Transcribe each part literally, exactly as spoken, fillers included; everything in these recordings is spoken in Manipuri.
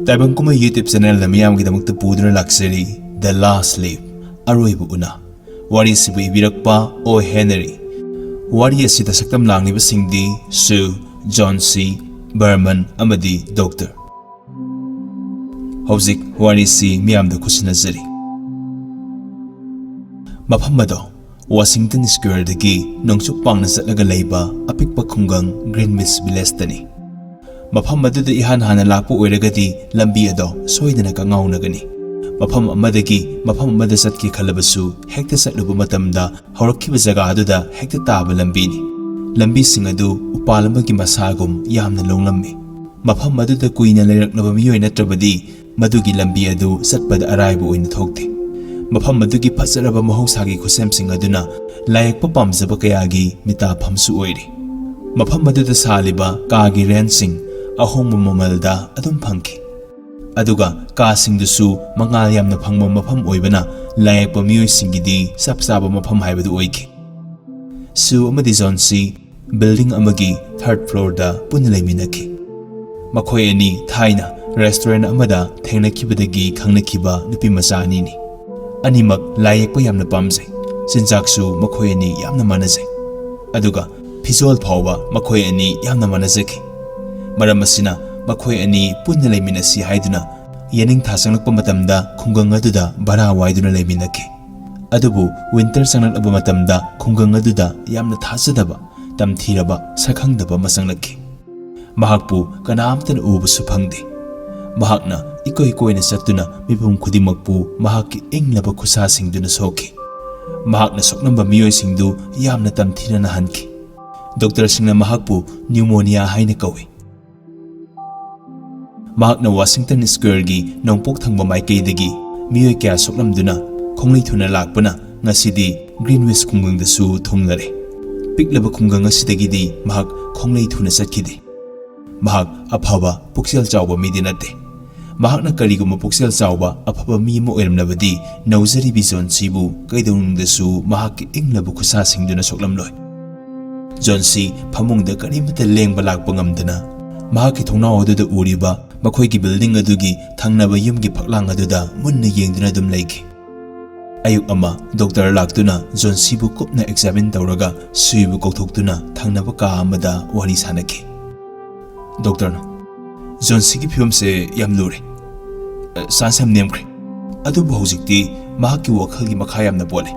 ꯇꯥꯏꯕꯪ ꯀꯨꯝꯍꯩ YouTube ꯆꯦꯅꯦꯜꯅ ꯃꯤꯌꯥꯝꯒꯤꯗꯃꯛꯇ ꯄꯨꯗꯨꯅ ꯂꯥꯛꯆꯔꯤ The Last Leap, ꯑꯔꯣꯏꯕ ꯎꯅ꯫ ꯋꯥꯔꯤ ꯑꯁꯤꯕꯨ ꯏꯕꯤꯔꯛꯄ ꯑꯣ ꯍꯦꯅꯔꯤ꯫ ꯋꯥꯔꯤ ꯑꯁꯤꯗ ꯁꯛꯇꯝ ꯂꯥꯡꯂꯤꯕꯁꯤꯡꯗꯤ ꯁꯨ, ꯖꯣꯟ ꯁꯤ, ꯕꯔꯃꯟ ꯑꯃꯗꯤ ꯗꯣꯛꯇꯔ꯫ ꯍꯧꯖꯤꯛ ꯋꯥꯔꯤꯁꯤ ꯃꯤꯌꯥꯝꯗ ꯈꯨꯠꯁꯤꯟꯅꯖꯔꯤ꯫ ꯃꯐꯝ ꯑꯗꯣ ꯋꯥꯁꯤꯡꯇꯟ ꯁ꯭ꯀ꯭ꯋꯦꯔꯗꯒꯤ ꯅꯣꯡꯆꯨꯞ ꯄꯥꯡꯅ ꯆꯠꯂꯒ ꯂꯩꯕ ꯑꯄꯤꯛꯄ ꯈꯨꯡꯒꯪ ꯒ꯭ꯔꯤꯟꯋꯤꯆ ꯚꯤꯂꯦꯖꯇꯅꯤ꯫ ꯃꯐꯝ ꯑꯗꯨꯗ ꯏꯍꯥꯟ ꯍꯥꯟꯅ ꯂꯥꯛꯄ ꯑꯣꯏꯔꯒꯗꯤ ꯂꯝꯕꯤ ꯑꯗꯣ ꯁꯣꯏꯗꯅ ꯀꯉꯥꯎꯅꯒꯅꯤ꯫ ꯃꯐꯝ ꯑꯃꯗꯒꯤ ꯃꯐꯝ ꯑꯃꯗ ꯆꯠꯀꯦ ꯈꯜꯂꯕꯁꯨ ꯍꯦꯛꯇ ꯆꯠꯂꯨꯕ ꯃꯇꯝꯗ ꯍꯧꯔꯛꯈꯤꯕ ꯖꯒꯥ ꯑꯗꯨꯗ ꯍꯦꯛꯇ ꯇꯥꯕ ꯂꯝꯕꯤꯅꯤ꯫ ꯂꯝꯕꯤꯁꯤꯡ ꯑꯗꯨ ꯎꯄꯥꯜ ꯑꯃꯒꯤ ꯃꯁꯥꯒꯨꯝ ꯌꯥꯝꯅ ꯂꯣꯡꯂꯝꯃꯤ꯫ ꯃꯐꯝ ꯑꯗꯨꯗ ꯀꯨꯏꯅ ꯂꯩꯔꯛꯂꯕ ꯃꯤꯑꯣꯏ ꯅꯠꯇ꯭ꯔꯕꯗꯤ ꯃꯗꯨꯒꯤ ꯂꯝꯕꯤ ꯑꯗꯨ ꯆꯠꯄꯗ ꯑꯔꯥꯏꯕ ꯑꯣꯏꯅ ꯊꯣꯛꯇꯦ꯫ ꯃꯐꯝ ꯑꯗꯨꯒꯤ ꯐꯖꯔꯕ ꯃꯍꯧꯁꯥꯒꯤ ꯈꯨꯠꯁꯦꯝꯁꯤꯡ ꯑꯗꯨꯅ ꯂꯥꯏꯌꯦꯛꯄ ꯄꯥꯝꯖꯕ ꯀꯌꯥꯒꯤ ꯃꯤꯇꯥꯐꯝꯁꯨ ꯑꯣꯏꯔꯤ꯫ ꯃꯐꯝ ꯑꯗꯨꯗ ꯁꯥꯂꯤꯕ ꯀꯥꯒꯤ ꯔꯦꯟꯠꯁꯤꯡ ꯑꯍꯣꯡꯕ ꯃꯃꯜꯗ ꯑꯗꯨꯝ ꯐꯪꯈꯤ꯫ ꯑꯗꯨꯒ ꯀꯥꯁꯤꯡꯗꯨꯁꯨ ꯃꯉꯥꯜ ꯌꯥꯝꯅ ꯐꯪꯕ ꯃꯐꯝ ꯑꯣꯏꯕꯅ ꯂꯥꯏꯌꯦꯛꯄ ꯃꯤꯑꯣꯏꯁꯤꯡꯒꯤꯗꯤ ꯆꯞ ꯆꯥꯕ ꯃꯐꯝ ꯍꯥꯏꯕꯗꯨ ꯑꯣꯏꯈꯤ꯫ ꯁꯨ ꯑꯃꯗꯤ ꯖꯣꯟꯁꯤ ꯕꯤꯜꯗꯤꯡ ꯑꯃꯒꯤ ꯊꯥꯔꯗ ꯐ꯭ꯂꯣꯔꯗ ꯄꯨꯟꯅ ꯂꯩꯃꯤꯟꯅꯈꯤ꯫ ꯃꯈꯣꯏ ꯑꯅꯤ ꯊꯥꯏꯅ ꯔꯦꯁꯇꯨꯔꯦꯟꯠ ꯑꯃꯗ ꯊꯦꯡꯅꯈꯤꯕꯗꯒꯤ ꯈꯪꯅꯈꯤꯕ ꯅꯨꯄꯤ ꯃꯆꯥ ꯑꯅꯤꯅꯤ꯫ ꯑꯅꯤꯃꯛ ꯂꯥꯏ ꯌꯦꯛꯄ ꯌꯥꯝꯅ ꯄꯥꯝꯖꯩ꯫ ꯆꯤꯟꯖꯥꯛꯁꯨ ꯃꯈꯣꯏ ꯑꯅꯤ ꯌꯥꯝꯅ ꯃꯥꯟꯅꯖꯩ꯫ ꯑꯗꯨꯒ ꯐꯤꯖꯣꯜ ꯐꯥꯎꯕ ꯃꯈꯣꯏ ꯑꯅꯤ ꯌꯥꯝꯅ ꯃꯥꯟꯅꯖꯈꯤ꯫ ꯃꯔꯝ ꯑꯁꯤꯅ ꯃꯈꯣꯏ ꯑꯅꯤ ꯄꯨꯟꯅ ꯂꯩꯃꯤꯟꯅꯁꯤ ꯍꯥꯏꯗꯨꯅ ꯌꯦꯅꯤꯡꯊꯥ ꯆꯪꯂꯛꯄ ꯃꯇꯝꯗ ꯈꯨꯡꯒꯪ ꯑꯗꯨꯗ ꯚꯔꯥ ꯋꯥꯏꯗꯨꯅ ꯂꯩꯃꯤꯟꯅꯈꯤ꯫ ꯑꯗꯨꯕꯨ ꯋꯤꯟꯇꯔ ꯆꯪꯂꯛꯂꯕ ꯃꯇꯝꯗ ꯈꯨꯡꯒꯪ ꯑꯗꯨꯗ ꯌꯥꯝꯅ ꯊꯥꯖꯗꯕ, ꯇꯝꯊꯤꯔꯕ, ꯁꯛꯈꯪꯗꯕ ꯑꯃ ꯆꯪꯂꯛꯈꯤ꯫ ꯃꯍꯥꯛꯄꯨ ꯀꯅꯥꯝꯇꯅ ꯎꯕꯁꯨ ꯐꯪꯗꯦ꯫ ꯃꯍꯥꯛꯅ ꯏꯀꯣꯏ ꯀꯣꯏꯅ ꯆꯠꯇꯨꯅ ꯃꯤꯄꯨꯝ ꯈꯨꯗꯤꯡꯃꯛꯄꯨ ꯃꯍꯥꯛꯀꯤ ꯏꯪꯂꯕ ꯈꯨꯠꯁꯥꯁꯤꯡꯗꯨꯅ ꯁꯣꯛꯈꯤ꯫ ꯃꯍꯥꯛꯅ ꯁꯣꯛꯂꯝꯕ ꯃꯤꯑꯣꯏꯁꯤꯡꯗꯨ ꯌꯥꯝꯅ ꯇꯝꯊꯤꯅ ꯅꯥꯍꯟꯈꯤ꯫ ꯗꯣꯛꯇꯔꯁꯤꯡꯅ ꯃꯍꯥꯛꯄꯨ ꯅ꯭ꯌꯨꯃꯣꯅꯤꯌꯥ ꯍꯥꯏꯅ ꯀꯧꯏ꯫ ꯃꯍꯥꯛꯅ ꯋꯥꯁꯤꯡꯇꯟ ꯁ꯭ꯀ꯭ꯋꯦꯔꯒꯤ ꯅꯣꯡꯄꯣꯛ ꯊꯪꯕ ꯃꯥꯏꯀꯩꯗꯒꯤ ꯃꯤꯑꯣꯏ ꯀꯌꯥ ꯁꯣꯛꯂꯝꯗꯨꯅ ꯈꯣꯡꯂꯩ ꯊꯨꯅ ꯂꯥꯛꯄꯅ ꯉꯁꯤꯗꯤ ꯒ꯭ꯔꯤꯟꯋꯤꯆ ꯈꯨꯡꯒꯪꯗꯁꯨ ꯊꯨꯡꯂꯔꯦ꯫ ꯄꯤꯛꯂꯕ ꯈꯨꯡꯒꯪ ꯑꯁꯤꯗꯒꯤꯗꯤ ꯃꯍꯥꯛ ꯈꯣꯡꯂꯩ ꯊꯨꯅ ꯆꯠꯈꯤꯗꯦ꯫ ꯃꯍꯥꯛ ꯑꯐꯕ, ꯄꯨꯛꯆꯦꯜ ꯆꯥꯎꯕ ꯃꯤꯗꯤ ꯅꯠꯇꯦ꯫ ꯃꯍꯥꯛꯅ ꯀꯔꯤꯒꯨꯝꯕ ꯄꯨꯛꯆꯦꯜ ꯆꯥꯎꯕ, ꯑꯐꯕ ꯃꯤ ꯑꯃ ꯑꯣꯏꯔꯝꯂꯕꯗꯤ ꯅꯧꯖꯔꯤꯕꯤ ꯖꯣꯟꯁꯤꯕꯨ ꯀꯩꯗꯧꯅꯨꯡꯗꯁꯨ ꯃꯍꯥꯛꯀꯤ ꯏꯪꯂꯕ ꯈꯨꯠꯁꯥꯁꯤꯡꯗꯨꯅ ꯁꯣꯛꯂꯝꯂꯣꯏ꯫ ꯖꯣꯟꯁꯤ ꯐꯃꯨꯡꯗ ꯀꯔꯤꯃꯠꯇ ꯂꯦꯡꯕ ꯂꯥꯛꯄ ꯉꯝꯗꯅ ꯃꯍꯥꯛꯀꯤ ꯊꯣꯡꯅꯥꯎ ꯑꯗꯨꯗ ꯎꯔꯤꯕ ꯃꯈꯣꯏꯒꯤ ꯕꯤꯜꯗꯤꯡ ꯑꯗꯨꯒꯤ ꯊꯪꯅꯕ ꯌꯨꯝꯒꯤ ꯐꯛꯂꯥꯡ ꯑꯗꯨꯗ ꯃꯨꯟꯅ ꯌꯦꯡꯗꯨꯅ ꯑꯗꯨꯝ ꯂꯩꯈꯤ꯫ ꯑꯌꯨꯛ ꯑꯃ ꯗꯣꯛꯇꯔ ꯂꯥꯛꯇꯨꯅ ꯖꯣꯟꯁꯤꯕꯨ ꯀꯨꯞꯅ ꯑꯦꯛꯖꯥꯃꯤꯟ ꯇꯧꯔꯒ ꯁꯨꯏꯕꯨ ꯀꯧꯊꯣꯛꯇꯨꯅ ꯊꯪꯅꯕ ꯀꯥ ꯑꯃꯗ ꯋꯥꯔꯤ ꯁꯥꯅꯈꯤ꯫ ꯗꯣꯛꯇꯔꯅ, "ꯖꯣꯟꯁꯤꯒꯤ ꯐꯤꯕꯝꯁꯦ ꯌꯥꯝ ꯂꯨꯔꯦ꯫ ꯑ, ꯆꯥꯟꯁ ꯌꯥꯝ ꯅꯦꯝꯈ꯭ꯔꯦ꯫ ꯑꯗꯨꯕꯨ ꯍꯧꯖꯤꯛꯇꯤ ꯃꯍꯥꯛꯀꯤ ꯋꯥꯈꯜꯒꯤ ꯃꯈꯥ ꯌꯥꯝꯅ ꯄꯣꯜꯂꯦ꯫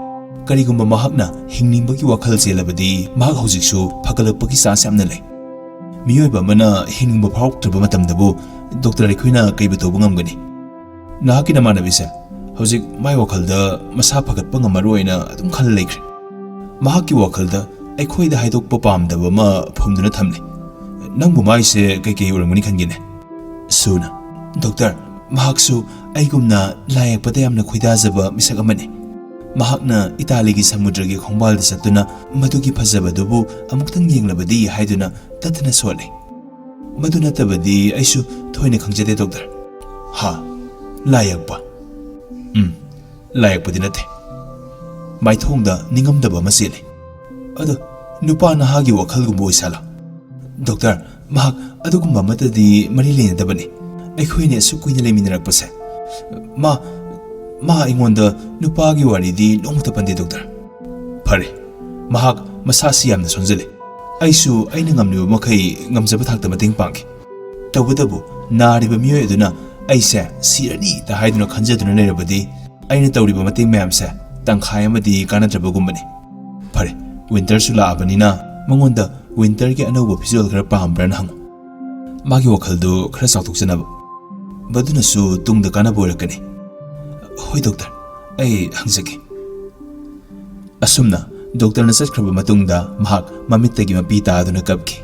ꯀꯔꯤꯒꯨꯝꯕ ꯃꯍꯥꯛꯅ ꯍꯤꯡꯅꯤꯡꯕꯒꯤ ꯋꯥꯈꯜ ꯆꯦꯜꯂꯕꯗꯤ ꯃꯍꯥꯛ ꯍꯧꯖꯤꯛꯁꯨ ꯐꯒꯠꯂꯛꯄꯒꯤ ꯆꯥꯟꯁ ꯌꯥꯝꯅ ꯂꯩ꯫ ꯃꯤꯑꯣꯏꯕ ꯑꯃꯅ ꯍꯤꯡꯅꯤꯡꯕ ꯐꯥꯎꯔꯛꯇ꯭ꯔꯕ ꯃꯇꯝꯗꯕꯨ ꯗꯣꯛꯇꯔ ꯑꯩꯈꯣꯏꯅ ꯀꯩꯕꯨ ꯇꯧꯕ ꯉꯝꯒꯅꯤ? ꯅꯍꯥꯛꯀꯤ ꯅꯃꯥꯟꯅꯕꯤꯁꯦ ꯍꯧꯖꯤꯛ ꯃꯥꯏ ꯋꯥꯈꯜꯗ ꯃꯁꯥ ꯐꯒꯠꯄ ꯉꯝꯃꯔꯣꯏꯅ ꯑꯗꯨꯝ ꯈꯜꯂ ꯂꯩꯈ꯭ꯔꯦ꯫ ꯃꯍꯥꯛꯀꯤ ꯋꯥꯈꯜꯗ ꯑꯩꯈꯣꯏꯗ ꯍꯥꯏꯗꯣꯛꯄ ꯄꯥꯝꯗꯕ ꯑꯃ ꯐꯨꯝꯗꯨꯅ ꯊꯝꯂꯤ꯫ ꯅꯪꯕꯨ ꯃꯥꯏꯁꯦ ꯀꯩꯀꯩ ꯑꯣꯏꯔꯝꯒꯅꯤ ꯈꯟꯒꯦꯅꯦ?" ꯁꯨꯅ, "ꯗꯣꯛꯇꯔ, ꯃꯍꯥꯛꯁꯨ ꯑꯩꯒꯨꯝꯅ ꯂꯥꯏ ꯌꯦꯛꯄꯗ ꯌꯥꯝꯅ ꯈꯣꯏꯗꯥꯖꯕ ꯃꯤꯁꯛ ꯑꯃꯅꯤ꯫ ꯃꯍꯥꯛꯅ ꯏꯇꯥꯂꯤꯒꯤ ꯁꯃꯨꯗ꯭ꯔꯒꯤ ꯈꯣꯡꯕꯥꯜꯗ ꯆꯠꯇꯨꯅ ꯃꯗꯨꯒꯤ ꯐꯖꯕꯗꯨꯕꯨ ꯑꯃꯨꯛꯇꯪ ꯌꯦꯡꯂꯕꯗꯤ ꯍꯥꯏꯗꯨꯅ ꯇꯠꯇꯅ ꯁꯣꯜꯂꯤ꯫ ꯃꯗꯨ ꯅꯠꯇꯕꯗꯤ ꯑꯩꯁꯨ ꯊꯣꯏꯅ ꯈꯪꯖꯗꯦ, ꯗꯣꯛꯇꯔ꯫" "ꯍꯥ? ꯂꯥꯏ ꯌꯦꯛꯄ?" "ꯎꯝ, ꯂꯥꯏ ꯌꯦꯛꯄꯗꯤ ꯅꯠꯇꯦ꯫" ꯃꯥꯏꯊꯣꯡꯗ ꯅꯤꯡꯉꯝꯗꯕ ꯑꯃ ꯆꯦꯜꯂꯤ꯫ "ꯑꯗꯣ ꯅꯨꯄꯥ ꯅꯍꯥꯒꯤ ꯋꯥꯈꯜꯒꯨꯝꯕ ꯑꯣꯏꯁꯥꯠꯂꯣ?" "ꯗꯣꯛꯇꯔ, ꯃꯍꯥꯛ ꯑꯗꯨꯒꯨꯝꯕ ꯑꯃꯠꯇꯗꯤ ꯃꯔꯤ ꯂꯩꯅꯗꯕꯅꯤ꯫ ꯑꯩꯈꯣꯏꯅ ꯑꯁꯨꯛ ꯀꯨꯏꯅ ꯂꯩꯃꯤꯟꯅꯔꯛꯄꯁꯦ, ꯃꯥ, ꯃꯥ ꯑꯩꯉꯣꯟꯗ ꯅꯨꯄꯥꯒꯤ ꯋꯥꯔꯤꯗꯤ ꯅꯣꯡꯃꯇ ꯄꯟꯗꯦ, ꯗꯣꯛꯇꯔ꯫" "ꯐꯔꯦ, ꯃꯍꯥꯛ ꯃꯁꯥꯁꯤ ꯌꯥꯝꯅ ꯁꯣꯟꯖꯜꯂꯦ꯫ ꯑꯩꯁꯨ ꯑꯩꯅ ꯉꯝꯂꯤꯕ ꯃꯈꯩ ꯉꯝꯖꯕ ꯊꯥꯛꯇ ꯃꯇꯦꯡ ꯄꯥꯡꯈꯤ꯫ ꯇꯧꯕꯇꯕꯨ ꯅꯥꯔꯤꯕ ꯃꯤꯑꯣꯏ ꯑꯗꯨꯅ ꯑꯩꯁꯦ ꯁꯤꯔꯅꯤꯇ ꯍꯥꯏꯗꯨꯅ ꯈꯟꯖꯗꯨꯅ ꯂꯩꯔꯕꯗꯤ ꯑꯩꯅ ꯇꯧꯔꯤꯕ ꯃꯇꯦꯡ ꯃꯌꯥꯝꯁꯦ ꯇꯪꯈꯥꯏ ꯑꯃꯗꯤ ꯀꯥꯟꯅꯗ꯭ꯔꯕꯒꯨꯝꯕꯅꯤ꯫ ꯐꯔꯦ, ꯋꯤꯟꯇꯔꯁꯨ ꯂꯥꯛꯑꯕꯅꯤꯅ ꯃꯉꯣꯟꯗ ꯋꯤꯟꯇꯔꯒꯤ ꯑꯅꯧꯕ ꯐꯤꯖꯣꯜ ꯈꯔ ꯄꯥꯝꯕ꯭ꯔꯥꯅ ꯍꯪꯉꯨ꯫ ꯃꯥꯒꯤ ꯋꯥꯈꯜꯗꯨ ꯈꯔ ꯆꯥꯎꯊꯣꯛꯆꯅꯕ꯫ ꯃꯗꯨꯅꯁꯨ ꯇꯨꯡꯗ ꯀꯥꯟꯅꯕ ꯑꯣꯏꯔꯛꯀꯅꯤ꯫" "ꯍꯣꯏ ꯗꯣꯛꯇꯔ, ꯑꯩ ꯍꯪꯖꯒꯦ꯫" ꯑꯁꯨꯝꯅ ꯗꯣꯛꯇꯔꯅ ꯆꯠꯈ꯭ꯔꯕ ꯃꯇꯨꯡꯗ ꯃꯍꯥꯛ ꯃꯃꯤꯠꯇꯒꯤ ꯃꯄꯤ ꯇꯥꯗꯨꯅ ꯀꯞꯈꯤ꯫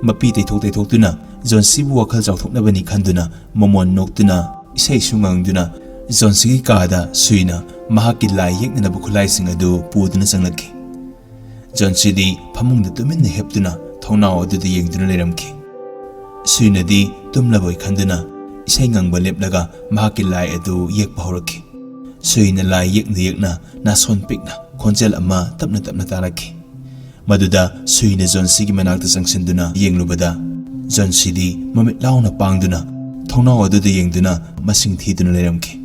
ꯃꯄꯤ ꯇꯩꯊꯣꯛ ꯇꯩꯊꯣꯛꯇꯨꯅ ꯖꯣꯟꯁꯤꯕꯨ ꯋꯥꯈꯜ ꯆꯥꯎꯊꯣꯛꯅꯕꯅꯤ ꯈꯟꯗꯨꯅ ꯃꯃꯣꯟ ꯅꯣꯛꯇꯨꯅ ꯏꯁꯩꯁꯨ ꯉꯪꯗꯨꯅ ꯖꯣꯟꯁꯤꯒꯤ ꯀꯥꯗ ꯁꯨꯏꯅ ꯃꯍꯥꯛꯀꯤ ꯂꯥꯏ ꯌꯦꯛꯅꯅꯕ ꯈꯨꯠꯂꯥꯏꯁꯤꯡ ꯑꯗꯨ ꯄꯨꯗꯨꯅ ꯆꯪꯂꯛꯈꯤ꯫ ꯖꯣꯟꯁꯤꯗꯤ ꯐꯃꯨꯡꯗ ꯇꯨꯃꯤꯟꯅ ꯍꯤꯞꯇꯨꯅ ꯊꯣꯡꯅꯥꯎ ꯑꯗꯨꯗ ꯌꯦꯡꯗꯨꯅ ꯂꯩꯔꯝꯈꯤ꯫ ꯁꯨꯏꯅꯗꯤ ꯇꯨꯝꯂꯕꯣꯏ ꯈꯟꯗꯨꯅ ꯏꯁꯩ ꯉꯪꯕ ꯂꯦꯞꯂꯒ ꯃꯍꯥꯛꯀꯤ ꯂꯥꯏ ꯑꯗꯨ ꯌꯦꯛꯄ ꯍꯧꯔꯛꯈꯤ꯫ ꯁꯨꯏꯅ ꯂꯥꯏ ꯌꯦꯛꯅ ꯌꯦꯛꯅ ꯅꯥꯁꯣꯟ ꯄꯤꯛꯅ ꯈꯣꯟꯖꯦꯜ ꯑꯃ ꯇꯞꯅ ꯇꯞꯅ ꯇꯥꯔꯛꯈꯤ꯫ ꯃꯗꯨꯗ ꯁꯨꯏꯅ ꯖꯣꯟꯁꯤꯒꯤ ꯃꯅꯥꯛꯇ ꯆꯪꯁꯤꯟꯗꯨꯅ ꯌꯦꯡꯂꯨꯕꯗ, ꯖꯣꯟꯁꯤꯗꯤ ꯃꯃꯤꯠ ꯂꯥꯎꯅ ꯄꯥꯡꯗꯨꯅ ꯊꯣꯡꯅꯥꯎ ꯑꯗꯨꯗ ꯌꯦꯡꯗꯨꯅ ꯃꯁꯤꯡ ꯊꯤꯗꯨꯅ ꯂꯩꯔꯝꯈꯤ꯫